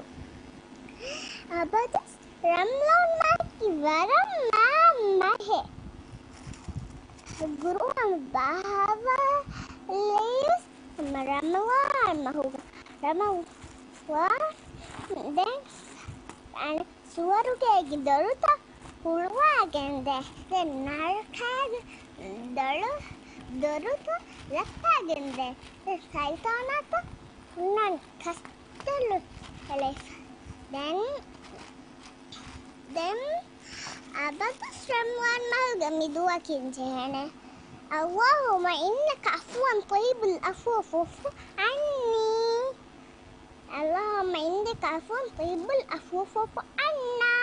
އަބަދުވެސް ރަމަޟާން މަހަކީ ވަރަށް މާ މަހެއް. ޤުރުއާން ބަހައްވާލެވިޔަސް ރަމަޟާން މަހުގަ. ރަމަޟާން ދެން ސުވަރުގޭގެ ދޮރުތައް ހުޅުވާގެންދޭ. ދެން ނަރަކާގެ ދޮރު، ދޮރުތައް ލައްކާގެންދޭ. ދެން ޝައިޠާނާތައް ހުންނަން ކަސްތެލު ހެޅޭފަ. ދެން، ދެން އަބަދުވެސް ރަމަޟާން މަހުގަ މި ދުޢާ ކިޔަން ޖެހޭނެ. اللهم إنك عفو تحب العفو فاعف عني. اللهم إنك عفو تحب العفو فاعف عنا.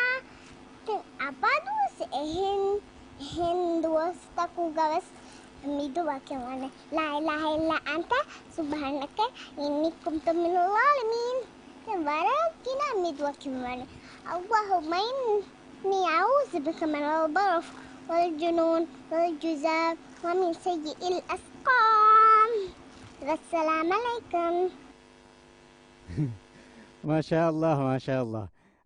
ތި އަބަދުވެސް އެހެން، އެހެން ދުވަސްތަކުގަވެސް މި ދުޢާ ކިޔަން ވާނެ. لا إله إلا أنت سبحانك إني كنت من الظالمين. ތި ވަރަށް ގިނަ މި ދުޢާ ކިޔަން ވާނެ. اللهم إني أعوذ بك من البرص والجنون والجذام ومن سيء الأسقام. والسلام عليكم. މާޝާﷲ، މާޝާﷲ.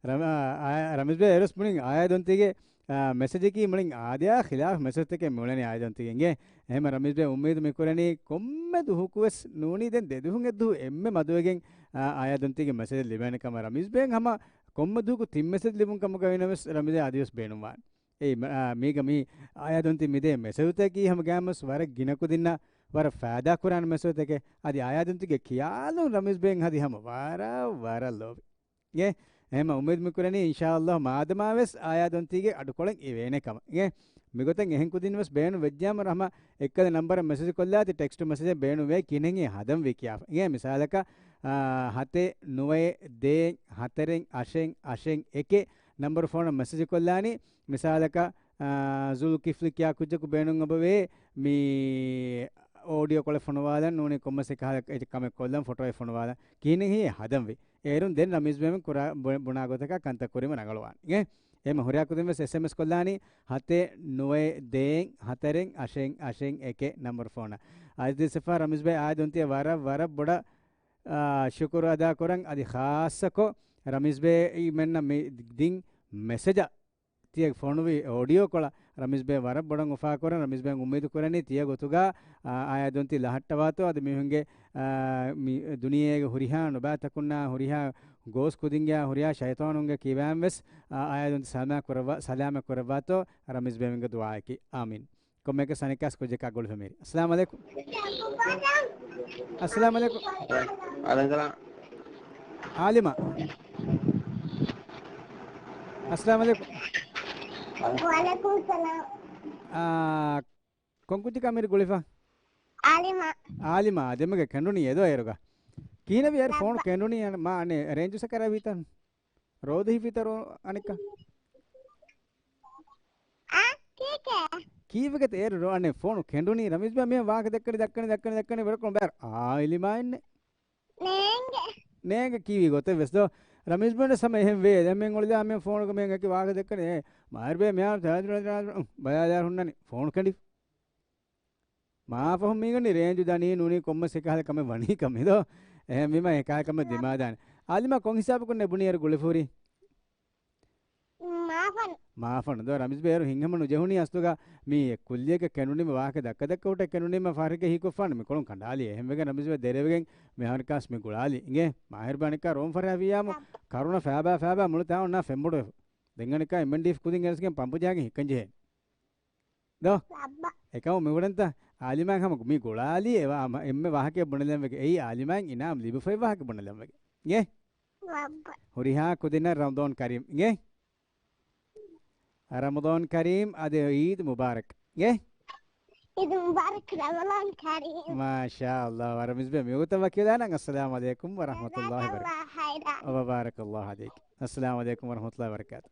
ރަމ-، އާ، އާ، ރަމީޒް ބޭ އޭރުވެސް މުޅިން އާޔާ ދޮންތީގެ، އާ، މެސެޖަކީ މުޅިން އާދަޔާ ޚިލާފް މެސެޖްތަކެއް މިއުޅެނީ އާޔާ ދޮންތީގެ. އެހެންމަ ރަމީޒް ބޭ އުއްމީދު މި ކުރަނީ ކޮންމެ ދުވަހަކުވެސް ނޫނީ ދެން ދެ ދުވަހުން އެއް ދުވަހު އެންމެ މަދުވެގެން، އާ، އާޔާ ދޮންތީގެ މެސެޖެއް ލިބޭނެ ކަމަށް. ރަމީޒް ބޭއަށް ހަމަ ކޮންމެ ދުވަހަކު ތިން މެސެޖް ލިބުން ކަމުގައި ވެސް ރަމީޒް އަދިވެސް ބޭނުންވާނެ. އެއީ، މަ-، އާ، މީގަ މީ އާޔާ ދޮންތީ މިދޭ މެސެޖުތަކީ ހަމަ ގާމަސް ވަރަށް ގިނަ ކުދިންނަށް ވަރަށް ފައިދާ ކުރާނެ މެސެޖުތަކެއް. އަދި އާޔާ ދޮންތީގެ ޚިޔާލުން ރަމީޒް ބޭން ހަދީ ހަމަ ވަރަށް، ވަރަށް ލޯބި. އޭ، އެހެންމަ އުއްމީދު މި ކުރަނީ އިންޝާﷲ މާދަމާ ވެސް އާޔާ ދޮންތީގެ އަޑުކޮޅެއް އިވޭނެ ކަމަށް. އޭ، މިގޮތަށް އެހެން ކުދިން ވެސް ބޭނުން ވެއްޖާމަ ރަހްމަ އެއްކަލަ ނަންބަރަށް މެސެޖް ކޮށްލާތި ޓެކްސްޓް މެސެޖެއް ބޭނުން ވޭ ކިހިނެއް ހަދަން ވީ ކިޔާފަ. އޭ، މިސާލަކަށް، އާ، ހަތެއް ނުވައެއް ދޭއް ހަތަރެއް އަށެއް އަށެއް އެކެއް ނަންބަރު ފޯނަށް މެސެޖް ކޮށްލާނީ. މިސާލަކަށް، ޒުލްކިފްލި ކިޔާ ކުއްޖަކު ބޭނުން އެބަވޭ މި އޯޑިއޯ ކޮޅެއް ފޮނުވާލަން ނޫނީ ކޮންމެސް އެކަހަލަ ކަމެއް ކޮށްލަން ފޮޓޯއެއް ފޮނުވާލަން. ކިހިނެއް ހިޔޭ ހަދަންވީ. އޭރުން ދެން ރަމީޒް ބޭމެން ކުރާ، ބު-، ބުނާ ގޮތަކަށް ކަންތައް ކުރީމަ ރަނގަޅުވާނެ. އިނގޭ؟ އެހެމަ ހުރިހާ ކުދިން ވެސް އެސްއެމްއެސް ކޮށްލާނީ ހަތެއް ނުވައެއް ދޭއް ހަތަރެއް އަށެއް އަށެއް އެކެއް ނަމްބަރު ފޯނަށް. އަޒީޒް ސިފާ ރަމީޒް ބޭ އާދުން ތިޔަ ވަރަށް ވަރަށް ބޮޑަށް، އާ، ޝުކުރު އަދާ ކުރަން. އަދި ޚާއްޞަކޮށް ރަމީޒް ބޭ މެންނަށް މި ދިން މެސެޖަށް ތިޔަ ފޮނުވި އޯޑިއޯ ކޮޅަށް ރަމީޒް ބޭ ވަރަށް ބޮޑަށް އުފާކުރަން. ރަމީޒް ބޭ އުއްމީދު ކުރަނީ ތިޔަ ގޮތުގަ، އާ، އާޔާ ދުންތި ލަހައްޓަވާތޯ އަދި މީހުންގެ، އާ، މި ދުނިޔޭގެ ހުރިހާ ނުބާތަކުންނާ ހުރިހާ ގޯސް ކުދިންގެ ހުރިހާ ޝައިޠާނުންގެ ކިބައިން ވެސް، އާ، އާޔާ ދުންތި ސަލާމަތް ކުރައްވާ، ސަލާމަތް ކުރައްވާތޯ ރަމީޒް ބޭމެންގެ ދުޢާއަކީ. އާމީން. ކޮންމެއަކަސް އަނެއްކާސް ކުއްޖަކާ ގުޅިފަ މީރި. އައްސަލާމު ޢަލައިކުމް. އައްސަލާމު ޢަލައިކުމް. ވަޢަލައިކުމް ސަލާމް. އާލިމާ. އައްސަލާމު ޢަލައިކުމް. ވަޢަލައިކުމް ސަލާމް. އާ، ކޮން ކުއްޖަކާ މީރި ގުޅިފަ؟ އާލިމާ. އާލިމާ، ދެމެގެ ކެނޑުނީ އެދޯ އޭރުގަ. ކީނެވި އޭރު ފޯނު ކެނޑުނީ މާ އަނެއް ރޭންޖު ސަކަރާތް ވީތަން. ރޯދަ ހިފީތަ ރޯ އަނެއްކާ؟ އާ، ކީކޭ؟ ކީއްވެގެތަ އޭރު ރޯ އަނެއް ފޯނު ކެނޑުނީ؟ ރަމީޒް ބޭ މިހެން ވާހަކަ ދައްކަނީ، ދައްކަނީ، ދައްކަނީ، ވެރިކޮޅު ބޭރު. އާ، އިލިމާއެއްނެ. ނޭނގެ. ނޭނގެ ކީވީ ގޮތެއް ވެސް ދޯ. ރަމީޒް ބޭން ސަމަ އެހެން ވޭ. ދެން މިހެން އޮޅިލާ މިހެން ފޯނުގަ މިހެން އެކި ވާހަކަ ދައްކަނީ. އޭ، މާހިރު ބޭ މިހާރު ބަލާލާ ހުންނަނީ ފޯނު ކެނޑި. މާ ފަހުން މީގަނޑި ރޭންޖު ދަނީ ނޫނީ ކޮންމެސް އެކަހަލަ ކަމެއް ވަނީ ކަމެއް ދޯ. އެހެންވީމަ އެކަހަލަ ކަމެއް ދިމާދާނެ. އާލިމާ ކޮން ހިސާބަކުން ނެބުނީ އޭރު ގުޅިފަ ހުރީ؟ މާފަން. މާފަން ދޯ ރަމީޒް ބޭ އޭރު ހިނގަމަނު ޖެހުނީ އަސްލުގަ މީ ކުއްލިއެއްގެ ކެނޑުނީމަ ވާހަކަ ދައްކަ ދައްކަ ހުއްޓަ ކެނޑުނީމަ ފަހަރެއްގެ ހީކޮށްފާނެ މި ކޮޅުން ކަނޑާލި. އެހެންވެގެން ރަމީޒް ބޭ ދެރަވެގެން މިހާރު ކާސް މި ގުޅާލި. އިނގޭ މާހިރު ބޭ އަނެއްކާ ރޯން ފަރާ ވިޔާމު ކަރުނަ ފާބާ ފާބާ މުޅި ތާ އޮންނާ ފެންބޮޑުވެފަ. ދެން އަނެއްކާ އެމްއެންޑީއެފް ކުދިން އެރަސްގެން ޕަމްޕު ޖާގެން ހިއްކަން ޖެހޭ. ދޯ؟ އެކަމު މި ވަރަންތަ އާލިމާއިން ހަމަ މި ގުޅާލީ އެވާ އެންމެ ވާހަކައެއް ބުނެލަން ވެގެ. އެއީ އާލިމާއިން އިނާމް ލިބިފައި ވާހަކަ ބުނެލަން ވެގެ. އޭ؟ ހުރިހާ ކުދިންނަށް ރަމަޟާން ކަރީމް. އޭ؟ ރަމަޟާން ކަރީމް އަދި ޢީދު މުބާރަކް. އޭ؟ ޢީދު މުބާރަކް ރަމަޟާން ކަރީމް. މާޝާﷲ. ވަރަށް މިސްބެ މިއުތަ ވަކިލާނަން. އައްސަލާމު ޢަލައިކުމް ވަރަޙްމަތުﷲ ވަބަރަކާތު. ވަބަރަކަﷲ ޢަލައިކް. އައްސަލާމު ޢަލައިކުމް ވަރަޙްމަތުﷲ ވަބަރަކާތު.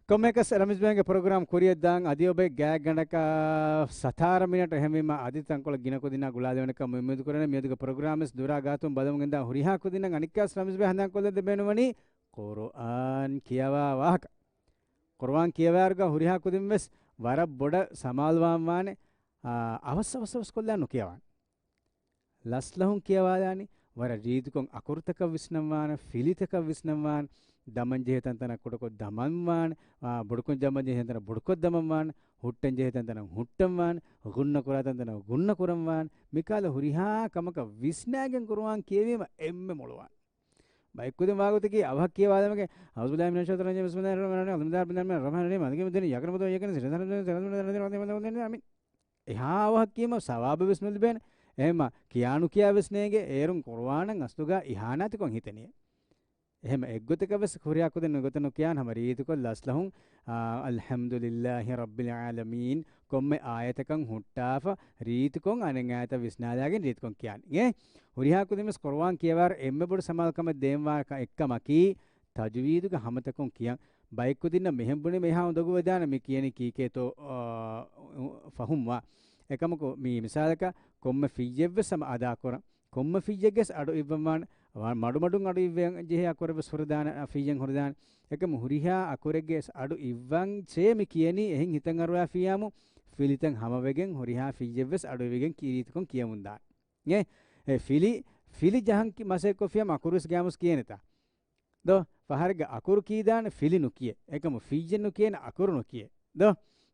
ކޮންމެއަކަސް ރަމީޒް ބޭގެ ޕްރޮގްރާމް ކުރިއަށްދާން އަދި އޮބެ ގާތްގަނޑަކަށް ސަތާރަ މިނެޓް އެހެންވީމަ އަދި ތަންކޮޅެއް ގިނަ ކުދިންނާ ގުޅާލެވޭނެކަމަށް އުއްމީދު ކުރަން. މިއަދުގެ ޕްރޮގްރާމް ވެސް ދުރާ ގާތުން ބަލަމުން ގެންދާ ހުރިހާ ކުދިންނަށް އަނެއްކާސް ރަމީޒް ބޭ ހަނދާންކޮށްލަން ދެބޭނުވަނީ ޤުރުއާން ކިޔަވާ ވާހަކަ. ޤުރުއާން ކިޔަވާއިރުގަ ހުރިހާ ކުދިން ވެސް ވަރަށް ބޮޑަށް ސަމާލުވާން ވާނެ. އާ، އަވަސް އަވަސް އަވަސް ކޮށްލާ ނުކިޔަވާން. ލަސްލަހުން ކިޔަވާލާނީ، ވަރަށް ރީތިކޮށް އަކުރުތަކަށް ވިސްނަންވާނެ، ފިލިތަކަށް ވިސްނަންވާނެ، ދަމަންޖެހޭ ތަންތަނަށް ކުޑަކޮށް ދަމަންވާނެ، އާ، ބޮޑުކޮށް ދަމަންޖެހޭ ތަންތަނަށް ބޮޑުކޮށް ދަމަންވާނެ، ހުއްޓަންޖެހޭ ތަންތަނަށް ހުއްޓަންވާނެ، ގުންނަކުރާ ތަންތަނަށް ގުންނަކުރަންވާނެ، މިކަހަލަ ހުރިހާ ކަމަކަށް ވިސްނާގެން ޤުރުއާން ކިޔެވީމަ އެންމެ މޮޅުވާނެ. ބައެއްކުދިން ވާގޮތަކީ އަވަހަށް ކިޔަވާލަމެގެ، أعوذ بالله من الشيطان الرجيم، بسم الله الرحمن الرحيم، الحمد لله رب العالمين، الرحمن الرحيم، مالك يوم الدين، إياك نعبد وإياك نستعين، صراط الذين أنعمت عليهم، غير المغضوب عليهم ولا الضالين، آمين. އެހާ އަވަހަށް ކީމަ ސަވާބެއް ވެސް ނުލިބޭނެ. އެހެންމަ ކިޔާނުކިޔާ ވެސް ނޭނގެ، އޭރުން ޤުރުއާނަށް އަސްލުގަ އިހާނާތިކޮށް ހިތެނީ. އެހެންމަ އެއްގޮތަކަށް ވެސް ހުރިހާ ކުދިން ނުގޮތަށް ނުކިޔާން ހަމަ ރީތިކޮށް ލަސްލަހުން، އާ، الحمد لله رب العالمين ކޮންމެ އާޔަތަކަށް ހުއްޓާފަ ރީތިކޮށް އަނެއް އާޔަތަށް ވިސްނާލާގެން ރީތިކޮށް ކިޔާން. އޭ، ހުރިހާ ކުދިން ވެސް ޤުރުއާން ކިޔަވާއިރު އެންމެ ބޮޑު ސަމާލުކަމެއް ދޭންވާ އެއްކަމަކީ، ތަޖުވީދުގެ ހަމަތަކުން ކިޔަން. ބައެއްކުދިންނަށް މިހެން ބުނީމަ އެހާ އުނދަގޫވެދާނެ މި ކިޔަނީ ކީކޭތޯ، އާ، ފަހުމްވާ. އެކަމަކު މި މިސާލަކަށް ކޮންމެ ފިއްޔެއްވެސް ހަމަ އަދާކުރަން. ކޮންމެ ފިއްޔެއްގެސް އަޑު އިއްވަންވާނެ. ވާ-، މަޑުމަޑުން އަޑު އިއްވަން ޖެހޭ އަކުރެއްވެސް ހުރެދާނެ، އަ، ފިއްޔެއް ހުރެދާނެ. އެކަމު ހުރިހާ އަކުރެއްގެސް އަޑު އިއްވަން ޗޭ މި ކިޔަނީ އެހެން ހިތަށް އަރުވާފިއްޔާމު ފިލިތައް ހަމަވެގެން ހުރިހާ ފިއްޔެއްވެސް އަޑު އިވިގެން ކީރީތިކޮން ކިޔަމުންދާނެ. އެ، އެ ފިލި، ފިލި ޖަހަން ކި-، މަސައްކަތްކޮށްފިޔާ އަކުރުވެސް ގައިމުވެސް ކިޔޭނެތާ؟ ދޯ؟ ފަހަރެއްގަ އަކުރު ކީދާނެ ފިލި ނުކިޔޭ. އެކަމު ފިއްޔެއް ނުކިޔޭނެ އަކުރު ނުކިޔޭ. ދޯ؟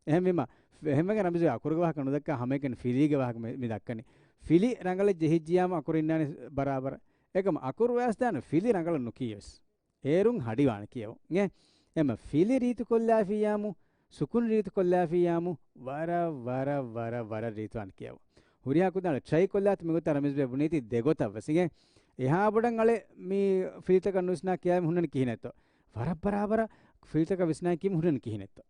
އެހެންވީމަ، އެހެންވެގެން ރަމީޒު އަކުރުގެ ވާހަކަ ނުދައްކާ ހަމައެކަނި ފިލީގެ ވާހަކަ މި، މި ދައްކަނީ. ފިލި ރަނގަޅަށް ޖެހިއްޖިޔާމު އަކުރު އިންނާނެ ބަރާބަރަށް. އެކަމު އަކުރު ވެސް ދާނެ ފިލި ރަނގަޅަށް ނުކިޔެވެސް. އޭރުން ހަޑިވާނެ ކިޔެވުން. އެ، އެމަ ފިލި ރީތިކޮށްލާފިޔާމު ސުކުން ރީތިކޮށްލާފިއްޔާމު ވަރަށް، ވަރަށް، ވަރަށް، ވަރަށް ރީތިވާނެ ކިޔަވަ. ހުރިހާ ކުދިން އަޅެ ޓްރައި ކޮށްލާތި މިގޮތަށް ރަމީޒް ބޭ ބުނީތީ ދެގޮތަށް ވެސް އިނގޭ. އެހާ ބޮޑަށް އަޅެ މި ފިލިތަކަށް ނުވިސްނާ ކިޔާމެ ހުންނަނީ ކިހިނެއްތޯ؟ ވަރަށް ބަރާބަރަށް ފިލިތަކަށް ވިސްނާ ކިޔާމެ ހުންނަނީ ކިހިނެއްތޯ؟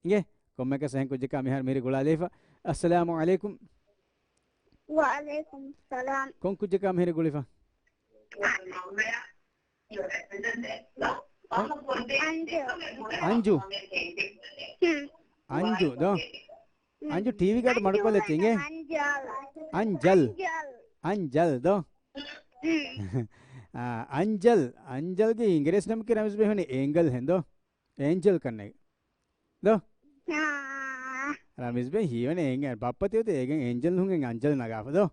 އިނގޭ. ކޮންމެއަކަސް އެހެން ކުއްޖަކާ މިހާރު މިހިރީ ގުޅާލައިފަ. އައްސަލާމު ޢަލައިކުމް. ވަޢަލައިކުމް ސަލާމް. ކޮން ކުއްޖަކާ މިހިރީ ގުޅިފަ؟ އަންޖޫ. އަންޖޫ. ހުން. އަންޖޫ ދޯ؟ ހުން. އަންޖޫ ޓީވީ ގާތު މަޑުކޮށްލައްޗޭ އިނގޭ؟ އަންޖޫ ނޫން، އަންޖަލް. އަންޖަލް. އަންޖަލް. އަންޖަލް ދޯ؟ ހުން. އާ، އަންޖަލް. އަންޖަލްގެ އިނގިރޭސި ނަމަކީ ރަމީޒް ބޭ ހުންނަނީ އޭންގަލް ހެން ދޯ؟ އޭންޖަލް ކަންނޭނގެ ދޯ؟ އާ. ރަމީޒް ބޭ ހީވަނީ އޭން-، ބައްޕަ ތިޔަ އޭގެން އޭންޖަލް ހުންގެން އަންޖަލް ނަގާފަ ދޯ؟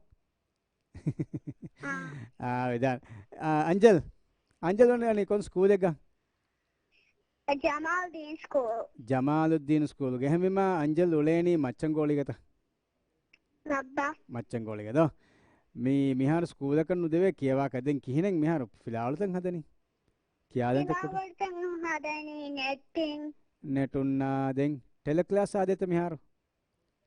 އާ. އާ، ވެދާނެ. އާ، އަންޖަލް. އަންޖަލް ވަނީ ކޮން ސްކޫލެއްގަ؟ ޖަމާލްދީން ސްކޫލް. ޖަމާލުއްދީން ސްކޫލްގަ. އެހެންވީމާ އަންޖަލް އުޅޭނީ މައްޗަންގޯޅީގަތަ؟ ލައްބަ. މައްޗަންގޯޅީގަ ދޯ؟ މި-، މިހާރު ސްކޫލަކަށް ނުދެވޭ ކިޔަވާކަށް. ދެން ކިހިނެއް މިހާރު ފިލާވަޅުތައް ހަދަނީ؟ ކިޔާލަން ތައް ކުރ-، ފިލާވަޅުތައް ހަދަނީ ނެޓިން. ނެޓުންނާ ދެން ޓެލެކްލާސް އާދޭތަ މިހާރު؟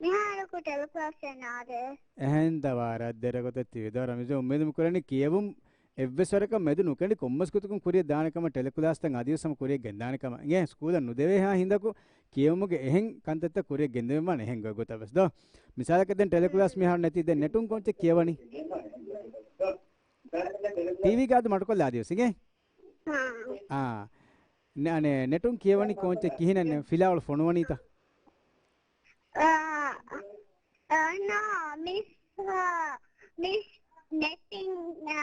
މިހާރަކު ޓެލެކްލާސް އެއް ނާދޭ. އެހެން ދަވާ ރައްދެރަގޮތެއް ތިވިދޯ ރަމީޒް. އުއްމީދު މި ކުރަނީ ކިޔެވުން އެއްވެސް ވަރަކަށް މެދު ނުކެނޑި ކޮންމެސް ގޮތަކުން ކުރިއަށް ދާނެ ކަމަށް ޓެލެކްލާސްތައް އަދިވެސް ހަމަ ކުރިއަށް ގެންދާނެ ކަމަށް. އިނގޭ ސްކޫލަށް ނުދެވޭހާ ހިނދަކު ކިޔެވުމުގެ އެހެން ކަންތައްތައް ކުރިއަށް ގެންދެވެން ވާނެ އެހެން ގޮތް ގޮތަށް ވެސް ދޯ. މިސާލަކަށް ދެން ޓެލެކްލާސް މިހާރު ނެތީ ދެން ނެޓުން ކޯއްޗެއް ކިޔަވަނީ؟ ޓީވީ ގާތު މަޑުކޮށްލާ އަދިވެސް އިނގޭ؟ އާ. އާ. ނެ-، އަނެ، ނެޓުން ކިޔަވަނީ ކޯއްޗެއް ކިހިނެއް ފިލާވަޅު ފޮނުވަނީތަ؟ އާ، އާ، ނޯ، މިސް، އާ، މިސް ނެޓިން، އާ،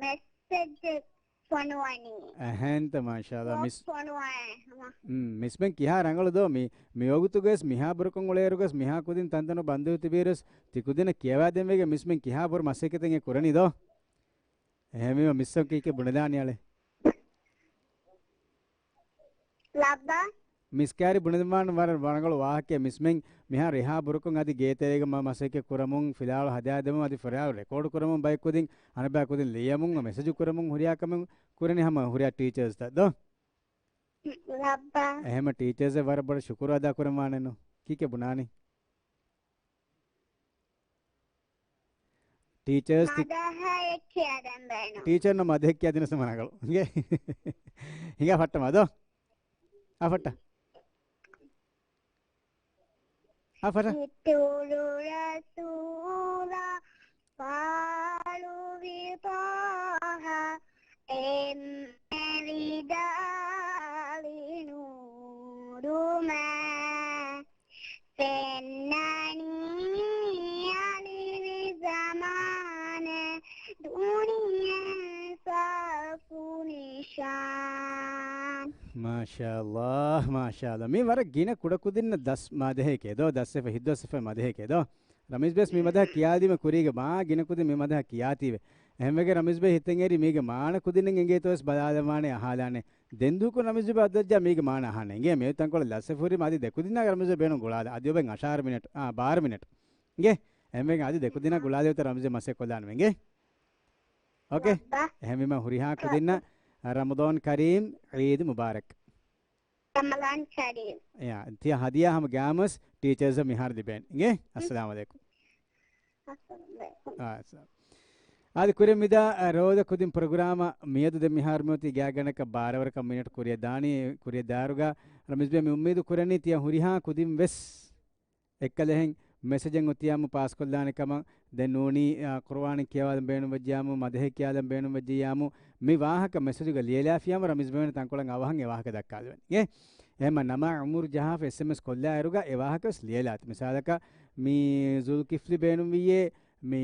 މެސެޖެއް ފޮނުވަނީ. އެހެންތަ، މާޝާﷲ، މިސް. ފޮނުވަނީ. ހުން، މިސްމެން ކިހާ ރަނގަޅު ދޯ؟ މި، މިވަގުތުގައި ވެސް މިހާ ބުރަކޮށް އުޅޭއިރުގަސް މިހާ ކުދިން ތަންތަނު ބަންދު ތިބިއިރުސް ތި ކުދިންނަށް ކިޔަވާދޭން ވެގެން މިސްމެން ކިހާ ބުރަ މަސައްކަތެއް ކުރަނީ ދޯ؟ އެހެންވީމަ މިސްއަށް ކީކޭ ބުނެލާނީ އަޅެ؟ ލައްބަ. މިސް ކާރި ބުނެލުމާން ވަރަށް ރަނގަޅު ވާހަކައެއް. މިސްމެން މިހާރު އެހާ ބުރަކޮށް އަދި ގޭތެރޭގަ މަ-، މަސައްކަތް ކުރަމުން، ފިލާވަޅު ހަދާދެމުން، އަދި ފިލާވަޅު ރެކޯޑު ކުރަމުން ބައެއް ކުދިން، އަނެއްބައި ކުދިން ލިޔަމުން، މެސެޖު ކުރަމުން ހުރިހާ ކަމެއް ކުރަނީ ހަމަ ހުރިހާ ޓީޗާސްތައް ދޯ؟ ލައްބަ. އެހެމަ ޓީޗާސް ވަރަށް ބޮޑަށް ޝުކުރު އަދާ ކުރަން ވާނެނު. ކީކޭ ބުނާނީ؟ ޓީޗާސް ތި-، މަދަހައެއް ކިޔަދެން ބޭނުން. ޓީޗާ ނަ މަދަހެއް ކިޔަދިނަސް މަ ރަނގަޅު. ހިނގާ ފައްޓަ މަދޯ. އާ ފައްޓަ. އާ ފައްޓަ. އިތުރު ރަސޫލާ ފާޅުވި ޠާހާ އެންމެ ވިދާޅި ނޫރުމާ ފެންނަނީ އަލިވި ޒަމާނެ ދުނިޔެ ސާފު ނިޝާން. މާޝާﷲ، މާޝާﷲ. މީ ވަރަށް ގިނަ ކުޑަކުދިންނަށް ދަސް މަދަހެކޭ ދޯ، ދަސްވެފަ ހިތްދަސްވެފަ މަދަހެކޭ ދޯ. ރަމީޒް ބޭސް މި މަދަހަ ކިޔާދީމަ ކުރީގެ މާ ގިނަ ކުދިން މި މަދަހަ ކިޔާތީވެ. އެހެންވެގެން ރަމީޒް ބޭ ހިތަށް އެރި މީގެ މާނަ ކުދިންނަށް އެނގޭތޯ ވެސް ބަލާލަންވާނެ އަހާލާނެ. ދެން ދުވަހަކު ރަމީޒް ބޭ އަދަށްޖާ މީގެ މާނަ އަހާނެ. އިނގޭ މިއޮތް ތަންކޮޅެއް ލަސްވެފަ ހުރީމަ އަދި ދެ ކުދިންނާގެ ރަމީޒް ބޭ ބޭނުން ގުޅާލަ. އަދި އޮބެން އަށާރަ މިނެޓް. އާ، ބާރަ މިނެޓް. އިނގޭ އެހެންވެގެން އަދި ދެ ކުދިންނާ ގުޅާލެވިތަ ރަމީޒް ބޭ މަސައްކަތްކޮށްލާނަމޭ އިނގޭ. އޯކޭ. އެހެންވީމަ ހުރިހާ ކުދިންނަށް ރަމަޟާން ކަރީމް، ޢީދު މުބާރަކް. ރަމަޟާން ކަރީމް. އެއާ، ތިޔަ ހަދިޔާ ހަމަ ގާމުސް ޓީޗާސް މިހާރު ލިބޭން. އިނގޭ؟ އައްސަލާމު ޢަލައިކުމް. އައްސަލާމު ޢަލައިކުމް. އާ، އައްސަލާމު. އާދެ ކުރިން މިދާ، އަ، ރޯދަ ކުދިން ޕްރޮގްރާމަށް މިއަދު ދެން މިހާރު މިއޮތީ ގާތްގަނޑަކަށް ބާރަވަރަކަށް މިނެޓް ކުރިއަށް ދާނީ، ކުރިއަށް ދާއިރުގަ ރަމީޒް ބޭ މި އުއްމީދު ކުރަނީ ތިޔަ ހުރިހާ ކުދިން ވެސް އެއްކަލަހެން މެސެޖެއް އޮތިޔާމު ޕާސްކޮށްލާނެ ކަމަށް. ދެން ނޫނީ، އާ، ޤުރުއާނެއް ކިޔަވާލަން ބޭނުންވެއްޖިޔާމު، މަދަހެއް ކިޔާލަން ބޭނުންވެއްޖިޔާމު، މި ވާހަކަ މެސެޖުގަ ލިޔެލާފިޔާމު ރަމީޒް ބޭނު ތަންކޮޅެއް އަވަހަށް އެ ވާހަކަ ދައްކާލެވެން. އިނގޭ؟ އެހެންމަ ނަމާ ޢުމުރު ޖަހާފަ އެސްއެމްއެސް ކޮށްލާއިރުގަ އެ ވާހަކަ ވެސް ލިޔެލާތި. މިސާލަކަށް މި ޒުލްކިފްލި ބޭނުންވިއްޔޭ މި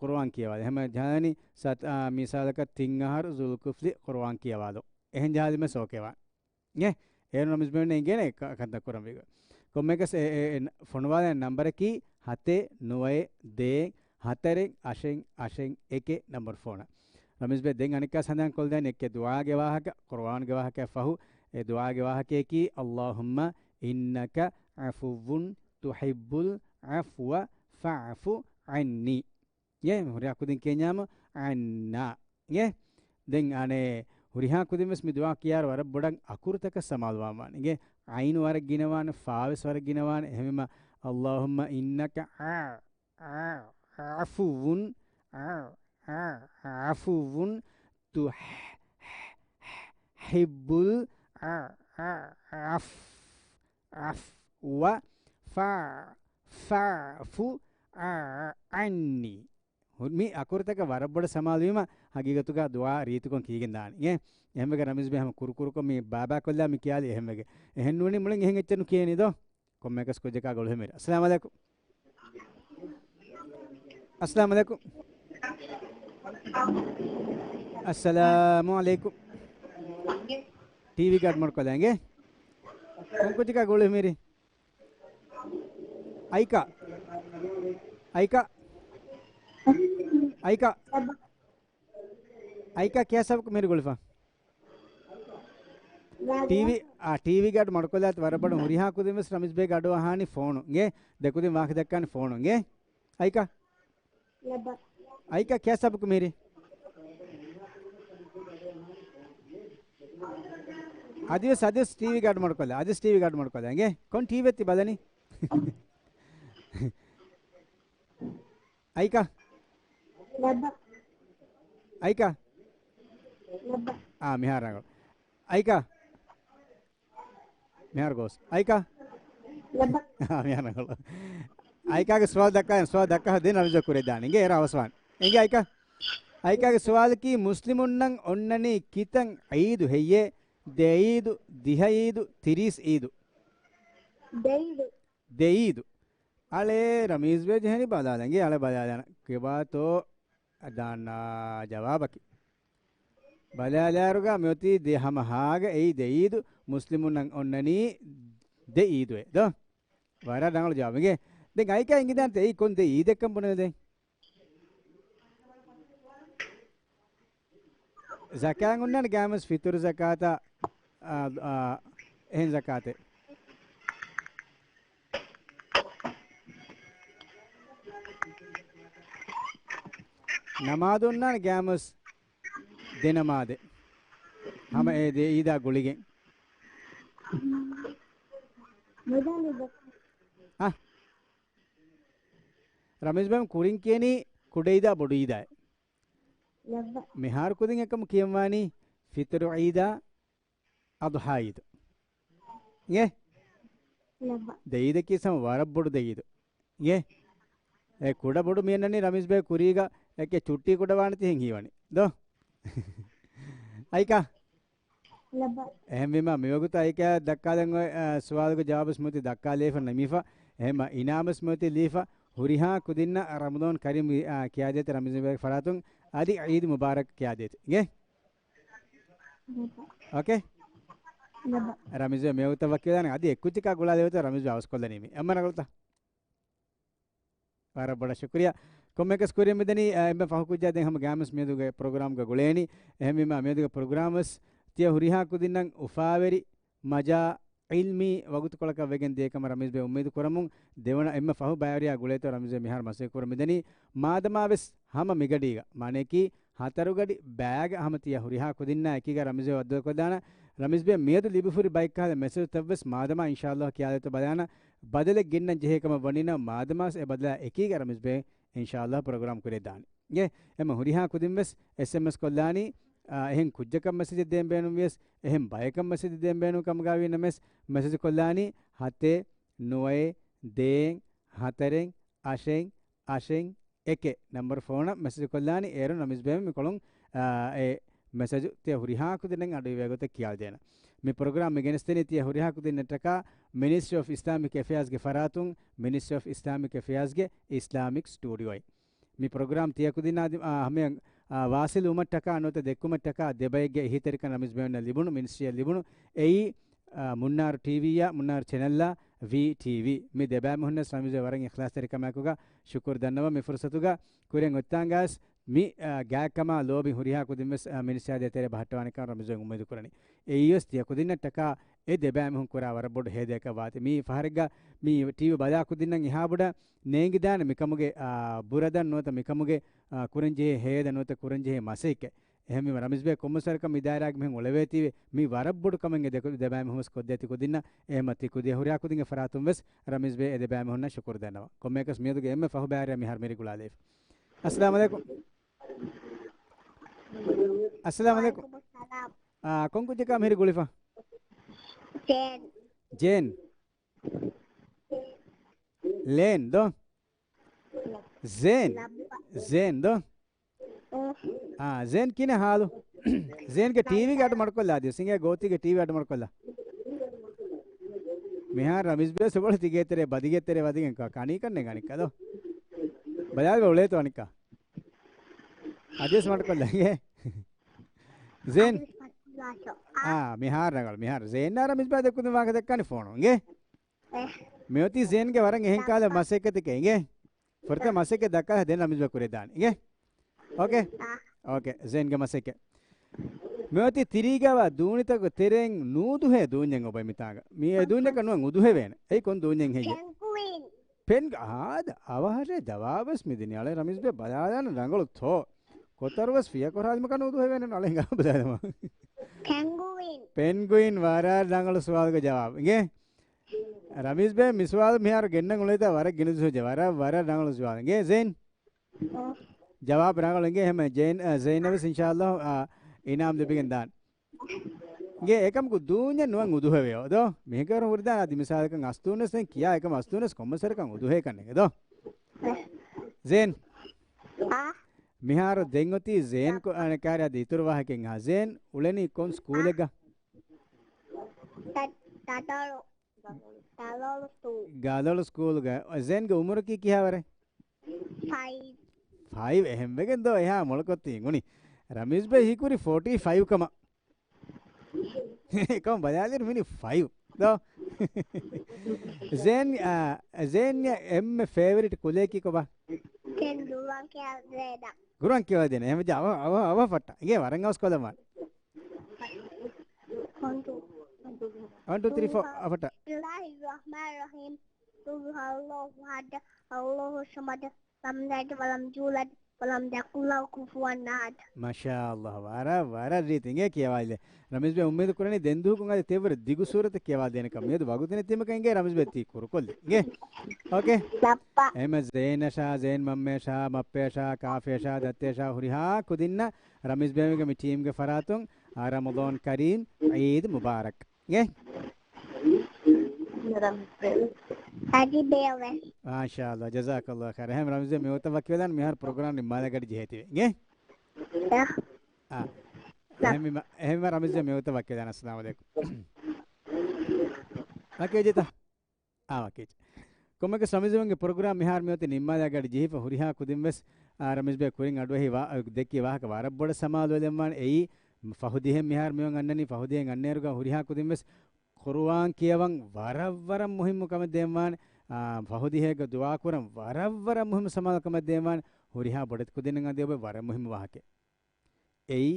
ޤުރުއާން ކިޔަވާލަ. އެހެންމަ ޖަހާނީ ސަތް، އާ، މިސާލަކަށް ތިން އަހަރު ޒުލްކިފްލި ޤުރުއާން ކިޔަވާލޯ. އެހެން ޖަހާލީމަ ސޯކޭވާން. އިނގޭ؟ އޭރު ރަމީޒް ބޭނުން އިނގޭނެ ކަ-، ކަންތައް ކުރަން ވީގޮތް. ކޮންމެއަކަސް އެ، އެ، އެ، ފޮނުވާލާ ނަންބަރަކީ ހަތެއް ނުވައެއް ދޭއް ހަތަރެއް އަށެއް އަށެއް އެކެއް ނަންބަރު ފޯނަށް. ރަމީޒް ބޭ ދެން އަނެއްކާ ސަނދާން ކޮށްލަން އެކެއް ދުޢާގެ ވާހަކަ، ޤުރުއާންގެ ވާހަކައަށް ފަހު އެ ދުޢާގެ ވާހަކަޔަކީ، اللهم إنك عفو تحب العفو فاعف عني. އޭ، ހުރިހާ ކުދިން ކިޔަންޏާމު އަންނާ. އޭ، ދެން އަނެއް ހުރިހާ ކުދިން ވެސް މި ދުޢާ ކިޔާއިރު ވަރަށް ބޮޑަށް އަކުރުތަކަށް ސަމާލުވާން ވާނެ. އިނގޭ، ޢައިނު ވަރަށް ގިނަވާނެ، ފާ ވެސް ވަރަށް ގިނަވާނެ. އެހެންވީމަ، اللهم إنك ع-، ع-، عفو، ع-، ع-، عفو تح-، حب ال-، ع-، ع-، عف-، عفو، فا-، فاعف ع-، عني. ހު-، މި އަކުރުތަކަށް ވަރަށް ބޮޑަށް ސަމާލުވީމަ، ހަގީގަތުގަ ދުޢާ ރީތިކޮށް ކީގެން ދާނީ. އޭ، އެހެންވެގެން ރަމީޒް ބޭ ހަމަ ކުރުކުރުކޮށް މި ބާބާކޮށްލާ މި ކިޔާލި އެހެންވެގެން. އެހެން ނޫނީ މުޅިން އެހެން އެއްޗެއް ނުކިޔޭނީ ދޯ؟ ކޮންމެއަކަސް ކުއްޖަކާ ގުޅުހެމިރި. އައްސަލާމު ޢަލައިކުމް. އައްސަލާމު ޢަލައިކުމް. އައްސަލާމު ޢަލައިކުމް. ޓީވީ ގާޑް މޮޑުކޮށްލާ އިނގޭ. ކޮން ކުއްޖަކާ ގުޅުހެމިރި؟ އައިކާ. އައިކާ. އައިކާ. އައިކާ ކިޔާ ސަބަބަކު މިހިރީ ގުޅިފަ. ޓީވީ، އާ، ޓީވީގެ އަޑު މަޑުކޮށްލާތި ވަރަށް ބޮޑަށް ހުރިހާ ކުދިން ވެސް ރަމީޒް ބޭގެ އަޑު އަހާނީ ފޯނު އިނގޭ. ދެކުދިން ވާހަކަ ދައްކާނީ ފޯނު އިނގޭ. އައިކާ. އައިކާ ކިޔާ ސަބަބަކު މިހިރީ. އަދިވެސް، އަދިވެސް ޓީވީގެ އަޑު މަޑުކޮށްލާ. އަދިވެސް ޓީވީގެ އަޑު މަޑުކޮށްލާ އިނގޭ. ކޮން ޓީވީއެއް ތި ބަލަނީ؟ އައިކާ. އައިކާ. އާ، މިހާރު ރަނގަޅު. އައިކާ. މިހާރު ގޯސް. އައިކާ. އާ، މިހާރު ރަނގަޅު. އައިކާގެ ސުވާލު ދައްކާ، ސުވާލު ދައްކާ ދެން ރަމީޒް ކުރެއްވިދާނެ. އިނގޭ އޭރު އަވަސްވާނެ. އިނގޭ އައިކާ. އައިކާގެ ސުވާލަކީ މުސްލިމުންނަށް އޮންނަނީ ކިތަން އީދު ހެއްޔޭ؟ ދެ އީދު، ދިހަ އީދު، ތިރީސް އީދު. ދެ އީދު. ދެ އީދު. އަޅޭ ރަމީޒް ބޭ ޖެހެނީ ބަލާލަނގޭ، އަޅެ ބަލާލާނަ. ކިބާތޯ ދާންނާ ޖަވާބަކީ. ބަލާލާއިރުގަ މިއޮތީ ދެ ހަމަ ހާގަ އެއީ ދެ އީދު، މުސްލިމުންނަށް އޮންނަނީ ދެ އީދުއޭ ދޯ؟ ވަރަށް ރަނގަޅު ޖަވާބެއް. ދެން އައިކާ އިނގިދާނެތަ އެއީ ކޮން ދެ އީދެއްކަން ބުނެލެ ދެން؟ ޒަކާތް އޮންނާނެ ގާމަސް ފިތުރު ޒަކާތާ، އާ، އާ، އެހެން ޒަކާތެއް. ނަމާދު އޮންނާނެ ގާމަސް ދެ ނަމާދެއް. ހަމަ އެ ދެ އީދާ ގުޅިގެން. އަ. ރަމީޒް ބޭ ކުރިން ކިޔަނީ ކުޑައީދާ ބޮޑުއީދާއޭ. މިހާރު ކުދިން އެކަމު ކިޔަންވާނީ ފިތުރު އީދާ، އަޟްޙާ އީދު. އިނގޭ؟ ދެ އީދަކީ ސަމަ ވަރަށް ބޮޑު ދެ އީދު. އިނގޭ؟ އެ ކުޑަ ބޮޑު މިއަންނަނީ ރަމީޒް ބޭ ކުރީގަ އެކެ ޗުއްޓީ ކުޑަވާނެތީ ހެން ހީވަނީ. ދޯ؟ އައިކާ؟ އެހެންވީމަ، މިވަގުތު އައިކާ ދައްކާލަން އޮތް، އަ، ސުވާލުގެ ޖަވާބު ސްމޫތި ދައްކާލައިފަ ނިމިފަ، އެހެންމަ އިނާމު ސްމޫތި ލީފަ، ހުރިހާ ކުދިންނަށް ރަމަޟާން ކަރީމް ވި-، އަ، ކިޔާދޭތެ ރަމީޒް ބޭގެ ފަރާތުން އަދި ޢީދު މުބާރަކް ކިޔާދޭތެ. އިނގޭ؟ އޯކޭ؟ ރަމީޒް ބޭ މިވަގުތަށް ވަކިވެދާނެ އަދި އެއްކުއްޖަކާ ގުޅާލެވޭތޯ ރަމީޒް ބޭ އަވަސްކޮށްލަނީ މި. އެއްމަ ރަނގަޅުތަ؟ ވަރަށް ބޮޑަށް ޝުކުރިޔާ. ކޮންމެއަކަސް ކުރިން މިދަނީ، އަ، އެންމެ ފަހު ކުއްޖާ ދެން ހަމަ ގާމަސް މިއަދުގެ ޕްރޮގްރާމްގަ ގުޅޭނީ. އެހެންވީމަ މިއަދުގެ ޕްރޮގްރާމް ވެސް ތިޔަ ހުރިހާ ކުދިންނަށް އުފާވެރި، މަޖާ، ޢިލްމީ ވަގުތުކޮޅަކަށް ވެގެން ދިޔަ ކަމަށް ރަމީޒް ބޭ އުއްމީދު ކުރަމުން ދެވަނަ އެންމެ ފަހު ބައިވެރިޔާ ގުޅޭތޯ ރަމީޒް ބޭ މިހާރު މަސައްކަތް ކުރަމުން މިދަނީ. މާދަމާ ވެސް ހަމަ މިގަޑީގަ، މާނަޔަކީ ހަތަރު ގަޑި ބައިގަ ހަމަ ތިޔަ ހުރިހާ ކުދިންނާ އެކީގަ ރަމީޒް ބޭ ވައްދަލުކޮށްދާނަ. ރަމީޒް ބޭ މިއަދު ލިބިފުރި ބައެއްކަހަލަ މެސެޖުތައް ވެސް މާދަމާ އިންޝާﷲ ކިޔާދޭތޯ ބަލާނަ. ބަދަލެއް ގެންނަން ޖެހޭ ކަމަށް ވަނީނަމަ މާދަމާސް އެ ބަދަލާ އެކީގަ ރަމީޒް ބޭ އިންޝާﷲ ޕްރޮގްރާމް ކުރެއްވިދާނެ. އޭ، އެމަ ހުރިހާ ކުދިން ވެސް އެސްއެމްއެސް ކޮށްލާނީ، އާ، އެހެން ކުއްޖަކަށް މެސެޖެއް ދޭން ބޭނުން ވިޔަސް، އެހެން ބަޔަކަށް މެސެޖެއް ދޭން ބޭނުން ކަމުގައި ވީނަމަވެސް، މެސެޖު ކޮށްލާނީ ހަތެއް ނުވައެއް ދޭއް ހަތަރެއް އަށެއް އަށެއް އެކެއް ނަންބަރު ފޯނަށް މެސެޖު ކޮށްލާނީ. އޭރުން ރަމީޒް ބޭ މިކޮޅުން، އާ، އެ މެސެޖު ތިޔަ ހުރިހާ ކުދިންނަށް އަޑުއިވޭ ގޮތަށް ކިޔާލަދޭނަ. މި ޕްރޮގްރާމް މި ގެނެސްދެނީ ތިޔަ ހުރިހާ ކުދިންނަށްޓަކާ މިނިސްޓްރީ އޮފް އިސްލާމިކް އެފެއާޒްގެ ފަރާތުން، މިނިސްޓްރީ އޮފް އިސްލާމިކް އެފެއާޒްގެ އިސްލާމިކް ސްޓޫޑިއޯއިން. މި ޕްރޮގްރާމް ތިޔަ ކުދިންނާ ދި-، އާ، ހަމަޔަށް، އާ، ވާސިލު ވުމަށްޓަކާ ނުވަތަ ދެއްކުމަށްޓަކާ ދެބައެއްގެ އެހީތެރިކަން ރަމީޒް ބޭންނަށް ލިބުނު، މިނިސްޓްރީއަށް ލިބުނު. އެއީ، އާ، މުންނާރު ޓީވީއާ، މުންނާރު ޗެނަލްއާ، ވީޓީވީ. މި ދެބައިމީހުންނަށް ވެސް ރަމީޒް ބޭ ވަރަށް އިޚްލާޞްތެރިކަމާއެކުގަ ޝުކުރު ދަންނަވަން. މި ފުރުސަތުގަ ކުރިން އޮތްތާނގަސް މި، އާ، ގާތްކަމާ ލޯބި ހުރިހާ ކުދިން ވެސް، އާ، މިނިސްޓްރީއާ ދޭތެރޭ ބަހައްޓަވާނެކަން ރަމީޒް ބޭ އުއްމީދު ކުރަނީ. އެއީވެސް ތިޔަ ކުދިންނަށްޓަކާ އެ ދެބައިމީހުން ކުރާ ވަރަށް ބޮޑު ހޭދައަކަށް ވާތީ. މި ފަހަރެއްގަ މި ޓީވީ ބަލާ ކުދިންނަށް އެހާ ބޮޑަށް ނޭނގިދާނެ މިކަމުގެ، އާ، ބުރަދަން ނުވަތަ މިކަމުގެ، އާ، ކުރަންޖެހޭ ހޭދަ ނުވަތަ ކުރަންޖެހޭ މަސައްކަތް. އެހެންވީމަ ރަމީޒް ބޭ ކޮންމެސް ވަރަކަށް މި ދާއިރާގެ މީހުން އުޅެވޭތީވެ، މި ވަރަށް ބޮޑު ކަމެއް އެ ދެކު-، ދެބައިމީހުން ވެސް ކޮށްދޭތީ ކުދިންނަށް. އެހެންމަ ތި ކުދި ހުރިހާ ކުދިންގެ ފަރާތުން ވެސް ރަމީޒް ބޭ އެ ދެބައިމީހުންނަށް ޝުކުރު ދަންނަވަން. ކޮންމެއަކަސް މިއަދުގެ އެންމެ ފަހު ބައިވެރިޔާ މިހާރު މިރޭ ގުޅާލައިފަ. އައްސަލާމު ޢަލައިކުމް. އައްސަލާމު ޢަލައިކުމް. ވަޢަލައިކުމުއްސަލާމް. އާ، ކޮން ކުއްޖަކާ މިހިރީ ގުޅިފަ؟ ޖޭން. ޖޭން. ލޭން ދޯ؟ ޒޭން. ޒޭން ދޯ؟ އާ، ޒޭން ކިހިނެއް ހާލު؟ ޒޭންގެ ޓީވީގެ އަޑު މަޑުކޮށްލާ ދިޔަ. ސިނގޭ ގޯތީގެ ޓީވީ އަޑު މަޑުކޮށްލާ. މިހާރު ރަމީޒް ބޭ ސުބޮޅު ތިގޭ ތެރޭ ބަދިގެ ތެރޭ ވަދިގެން ކަ-، ކަނީ ކަންނޭ ގަނިކަ ދޯ؟ ބަލާލި އުޅޭތޯ އަނިކާ. އަދިވެސް މަޑުކޮށްލާ އިނގޭ. ޒޭން. އާ، މިހާރު ރަނގަޅު، މިހާރު. ޒޭން އާ ރަމީޒް ބޭ ދެއްކުދިން ވާހަކަ ދެއްކާނީ ފޯނު އިނގޭ. މިއޮތީ ޒޭންގެ ވަރަށް އެހެން ކާލަ މަސައްކަތެކޭ އިނގޭ. ފުރަތަމަ މަސައްކަތް ދައްކާ ދެން ރަމީޒް ބޭ ކުރިއަށް ދާނެ އިނގޭ. އޯކޭ. އާ. އޯކޭ، ޒޭންގެ މަސައްކަތް. މިއޮތީ ތިރީގަވާ ދޫނިތަކުގެ ތެރެއިން ނޫދުހޭ ދޫންޏެއް އޮބައި މިތާނގަ. މި އެ ދޫންޏަކަށް ނުވަން އުދުހެވޭނެ. އެއީ ކޮން ދޫންޏެއް ހެއްޔޭ؟ ޕެންގުއިން. ޕެން އާދަ، އަވަހަށޭ ޖަވާބުވެސް މިދިނީ. އަޅެ ރަމީޒް ބޭ ބަލާލާނެ ރަނގަޅު ތޯ. ކޮތަރުވެސް ފިޔަކޮށް ހާލިމަކަށް ނުދުހެވޭނެ އަޅެ ހިނގާ ބަލާލަމާ. ޕެންގުއިން. ޕެންގުއިން ވަރަށް ރަނގަޅު ސުވާލުގެ ޖަވާބު. އިނގޭ؟ ރަމީޒް ބޭ މި ސުވާލު މިހާރު ގެންނަން އުޅޭތާ ވަރަށް ގިނަ ޖުހު ޖެ-، ވަރަށް، ވަރަށް ރަނގަޅު ސުވާލު. އިނގޭ ޒެއިން؟ ޖަވާބު ރަނގަޅު އިނގޭ. ހަމަ ޒެއިން، އަ، ޒެއިނަބަސް އިންޝާﷲ، އަ، އިނާމް ލިބިގެން ދާން. އިނގޭ އެކަމަކު ދޫންޏެއް ނުވަން އުދުހެވެޔޯ ދޯ؟ މިހެންކަރުން ހުރިދާނެ އަދި މިސާލަކަށް އަސްތޫނަސް ދެން ކިޔާ އެކަމަ އަސްތޫނަސް ކޮންމެސް ވަރަކަށް އުދުހޭ ކަންނޭނގެ ދޯ؟ ޒެއިން. އާ. މިހާރު ދެން އޮތީ ޒޭން ކޮ-، އަނެކާރި އަދި އިތުރު ވާހަކައެއް އަހާ. ޒޭން އުޅެނީ ކޮން ސްކޫލެއްގަ؟ ތަ-، ތަދަޅު. ތަދަޅު ސްކޫލް. ގަދަޅު ސްކޫލްގަ. ޒޭންގެ އުމުރަކީ ކިހާވަރެއް؟ ފައިވް. ފައިވް އެހެންވެގެން ދޯ އެހާ މޮޅަކޮށް ތި އިނގުނީ. ރަމީޒް ބޭ ހީކުރި ފޯޓީ ފައިވް ކަމަށް. އެކަމަ ބަލާލިއިރު މިނި ފައިވް ދޯ. ޒޭން، އާ، ޒޭން އެންމެ ފޭވަރިޓް ކުލަޔަކީ ކޮބާ؟ ދެން ދުވަން ކިޔަވަދޭނަ. ގުރުއާން ކިޔަވަދޭނަ. އެހެންވެއްޖެ އަވަ، އަވަ، އަވަ ފައްޓަ. އިނގޭ ވަރަށް އަވަސް ކޮލަމާ. ވަން، ޓޫ، ތްރީ، ފޯ، އަފަޓަ. بسم الله الرحمن الرحيم. قل هو الله أحد، الله الصمد، لم يلد ولم يولد، ولم يكن له كفوا أحد. މާޝާﷲ، ވަރަށް، ވަރަށް ރީތި އިނގޭ ކިޔަވާލެ. ރަމީޒް ބޭ އުއްމީދު ކުރަނީ ދެން ދުވަހަކުން އަދި ތެއްވަރު ދިގު ސޫރަތެއް ކިޔަވާ ދޭނެކަން. މިއަދު ވަގުތު ނެތީމަކަށް އިނގޭ ރަމީޒް ބޭ ތީ ކުރުކޮށްލި. އިނގޭ؟ އޯކޭ. ލައްޕަ. އެހެމަ ޒޭނަށާ، ޒޭން މަންމަޔަށާ، މައްޕަޔަށާ، ކާފިޔަށާ، ދައްތަޔަށާ ހުރިހާ ކުދިންނަށް ރަމީޒް ބޭގެ މި ޓީމްގެ ފަރާތުން، އާ، ރަމަޟާން ކަރީމް، ޢީދު މުބާރަކް. އޭ؟ އަދި ބޭވެ. މާޝާﷲ، ޖަޒާކަﷲ ޚައިރަން. އެހެން ރަމީޒް ބޭ މިވަގުތަށް ވަކިވެލާން މިހާރު ޕްރޮގްރާމް ނިންމާލާ ގަޑި ޖެހޭތީވެ. އޭ؟ އާ. އެހެން މި-، އެހެން ރަމީޒް ބޭ މިވަގުތަށް ވަކިވެލާން. އައްސަލާމު ޢަލައިކުމް. ވަކިވެޖެތަ؟ އާ، ވަކިވެއްޖެ. ކޮންމެއަކަސް ރަމީޒް ބޭގެ ޕްރޮގްރާމް މިހާރު މިއޮތީ ނިންމާލާ ގަޑި ޖެހިފަ ހުރިހާ ކުދިން ވެސް، އާ، ރަމީޒް ބޭ ކުރިން އަޑުއެހި ވާ-، ދެއްކި ވާހަކަ ވަރަށް ބޮޑަށް ސަމާލުވެލެންވާނެ. އެއީ ފަހު ދިހައެއް މިހާރު މިއޮން އަންނަނީ، ފަހު ދިހައެއް އަންނައިރުގަ ހުރިހާ ކުދިން ވެސް ޤުރުއާން ކިޔަވަން ވަރަށް ވަރަށް މުހިއްމު ކަމެއް ދޭންވާނެ. އާ، ފަހު ދިހައިގަ ދުޢާ ކުރަން ވަރަށް ވަރަށް މުހިއްމު ސަމާލު ކަމެއް ދޭންވާނެ. ހުރިހާ ބޮޑެތި ކުދިންނަށް އަދި އޮބެ ވަރަށް މުހިއްމު ވާހަކައެއް. އެއީ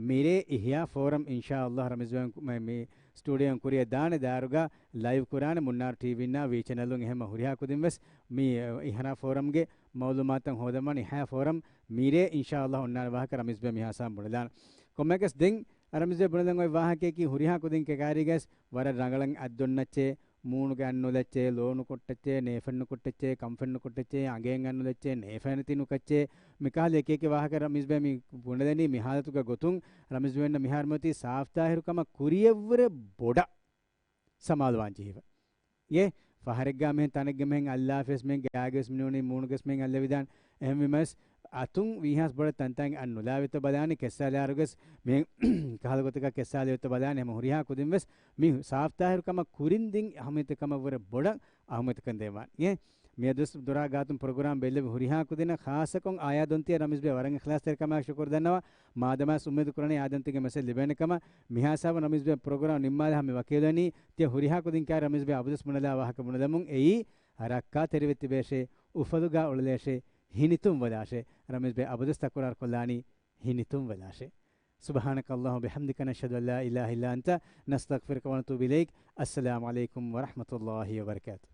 މިރޭ އިޙްޔާ ފޯރަމް އިންޝާﷲ ރަމީޒް ބޭ މި، މި ސްޓޫޑިއޯއިން ކުރިއަށް ދާނެ ދާއިރުގަ ލައިވް ކުރާނެ މުންނާރު ޓީވީންނާ ވީ ޗެނަލުން އެހެންމަ ހުރިހާ ކުދިން ވެސް މި އިޙްޔާ ފޯރަމްގެ މައުލޫމާތުތައް ހޯދަންވާނެ. އިޙްޔާ ފޯރަމް މިރޭ އިންޝާﷲ އޮންނާނެ ވާހަކަ ރަމީޒް ބޭ މިހާ ސާމް ބުނެލާނެ. ކޮންމެއަކަސް ދެން ރަމީޒް ބޭ ބުނެލަން އޮތް ވާހަކަޔަކީ ހުރިހާ ކުދިން ކެކާރީގަސް ވަރަށް ރަނގަޅަށް އަތްދޮންނައްޗޭ، މޫނުގެ އަތްނުލައްޗޭ، ލޯ ނުކުއްޓައްޗޭ، ނޭފަތް ނުކުއްޓައްޗޭ، ކަންފަތް ނުކުއްޓައްޗޭ، އަނގައިން އަތްނުލައްޗޭ، ނޭފަތް ނެތި ނުކައްޗޭ، މިކަހަލަ އެކި އެކި ވާހަކަ ރަމީޒް ބޭ މި ބުނެލަނީ މި ހާލަތުގެ ގޮތުން. ރަމީޒް ބޭ މިހާރު މިއޮތީ ސާފްތާހިރު ކަމަށް ކުރިއަށްވުރެ ބޮޑަށް ސަމާލުވާން ޖެހިފަ. އޭ، ފަހަރެއްގާ މިހެން ތަނެއްގެ މިހެން އައްލާފިޔަސް މިހެން ގާގެވެސް މިނޫނީ މޫނުގެސް މިހެން އައްލެވިދާނެ. އެހެންވީމަސް އަތުން ވީހާސް ބޮޑަށް ތަންތާނގެ އަތް ނުލާވޭތޯ ބަލާނީ ކެއްސާލާއިރުގެސް މިހެން ކަހަލަ ގޮތަކަށް ކެއްސާލެވޭތޯ ބަލާނީ. ހަމަ ހުރިހާ ކުދިން ވެސް މި ސާފްތާހިރު ކަމަށް ކުރިން ދިން އަހަމިއްޔަތު ކަމަށްވުރެ ބޮޑަށް އަހަމިއްޔަތުކަން ދޭންވާނެ. އޭ، މިއަދުވެސް ދޮރާ ގާތުން ޕްރޮގްރާމް ބެއްލެވި ހުރިހާ ކުދިންނަށް ޚާއްޞަކޮށް އާޔާ ދޮންތިއަށް ރަމީޒް ބޭ ވަރަށް އިޚްލާޞްތެރިކަމާއެކު ޝުކުރު ދަންނަވާ. މާދަމާސް އުއްމީދު ކުރަނީ އާދަންތިގެ މެސެޖް ލިބޭނެ ކަމަށް. މިހާ ސާބަ ރަމީޒް ބޭ ޕްރޮގްރާމް ނިންމާލާ ހަމަ ވަކިވެލަނީ. ތިޔަ ހުރިހާ ކުދިން ކާ ރަމީޒް ބޭ އަބަދުވެސް ބުނެލާ ވާހަކަ ބުނެލަމުން އެއީ ރައްކާތެރިވެ ތިބޭށޭ، އުފަލުގާ އުޅެލޭށޭ، ހިނިތުންވެލާށޭ. ރަމީޒް ބޭ އަބަދުވެސް ތަކުރާރު ކޮށްލާނީ ހިނިތުންވެލާށޭ. سبحانك اللهم وبحمدك، نشهد أن لا إله إلا أنت، نستغفرك ونتوب إليك. السلام عليكم ورحمة الله وبركاته.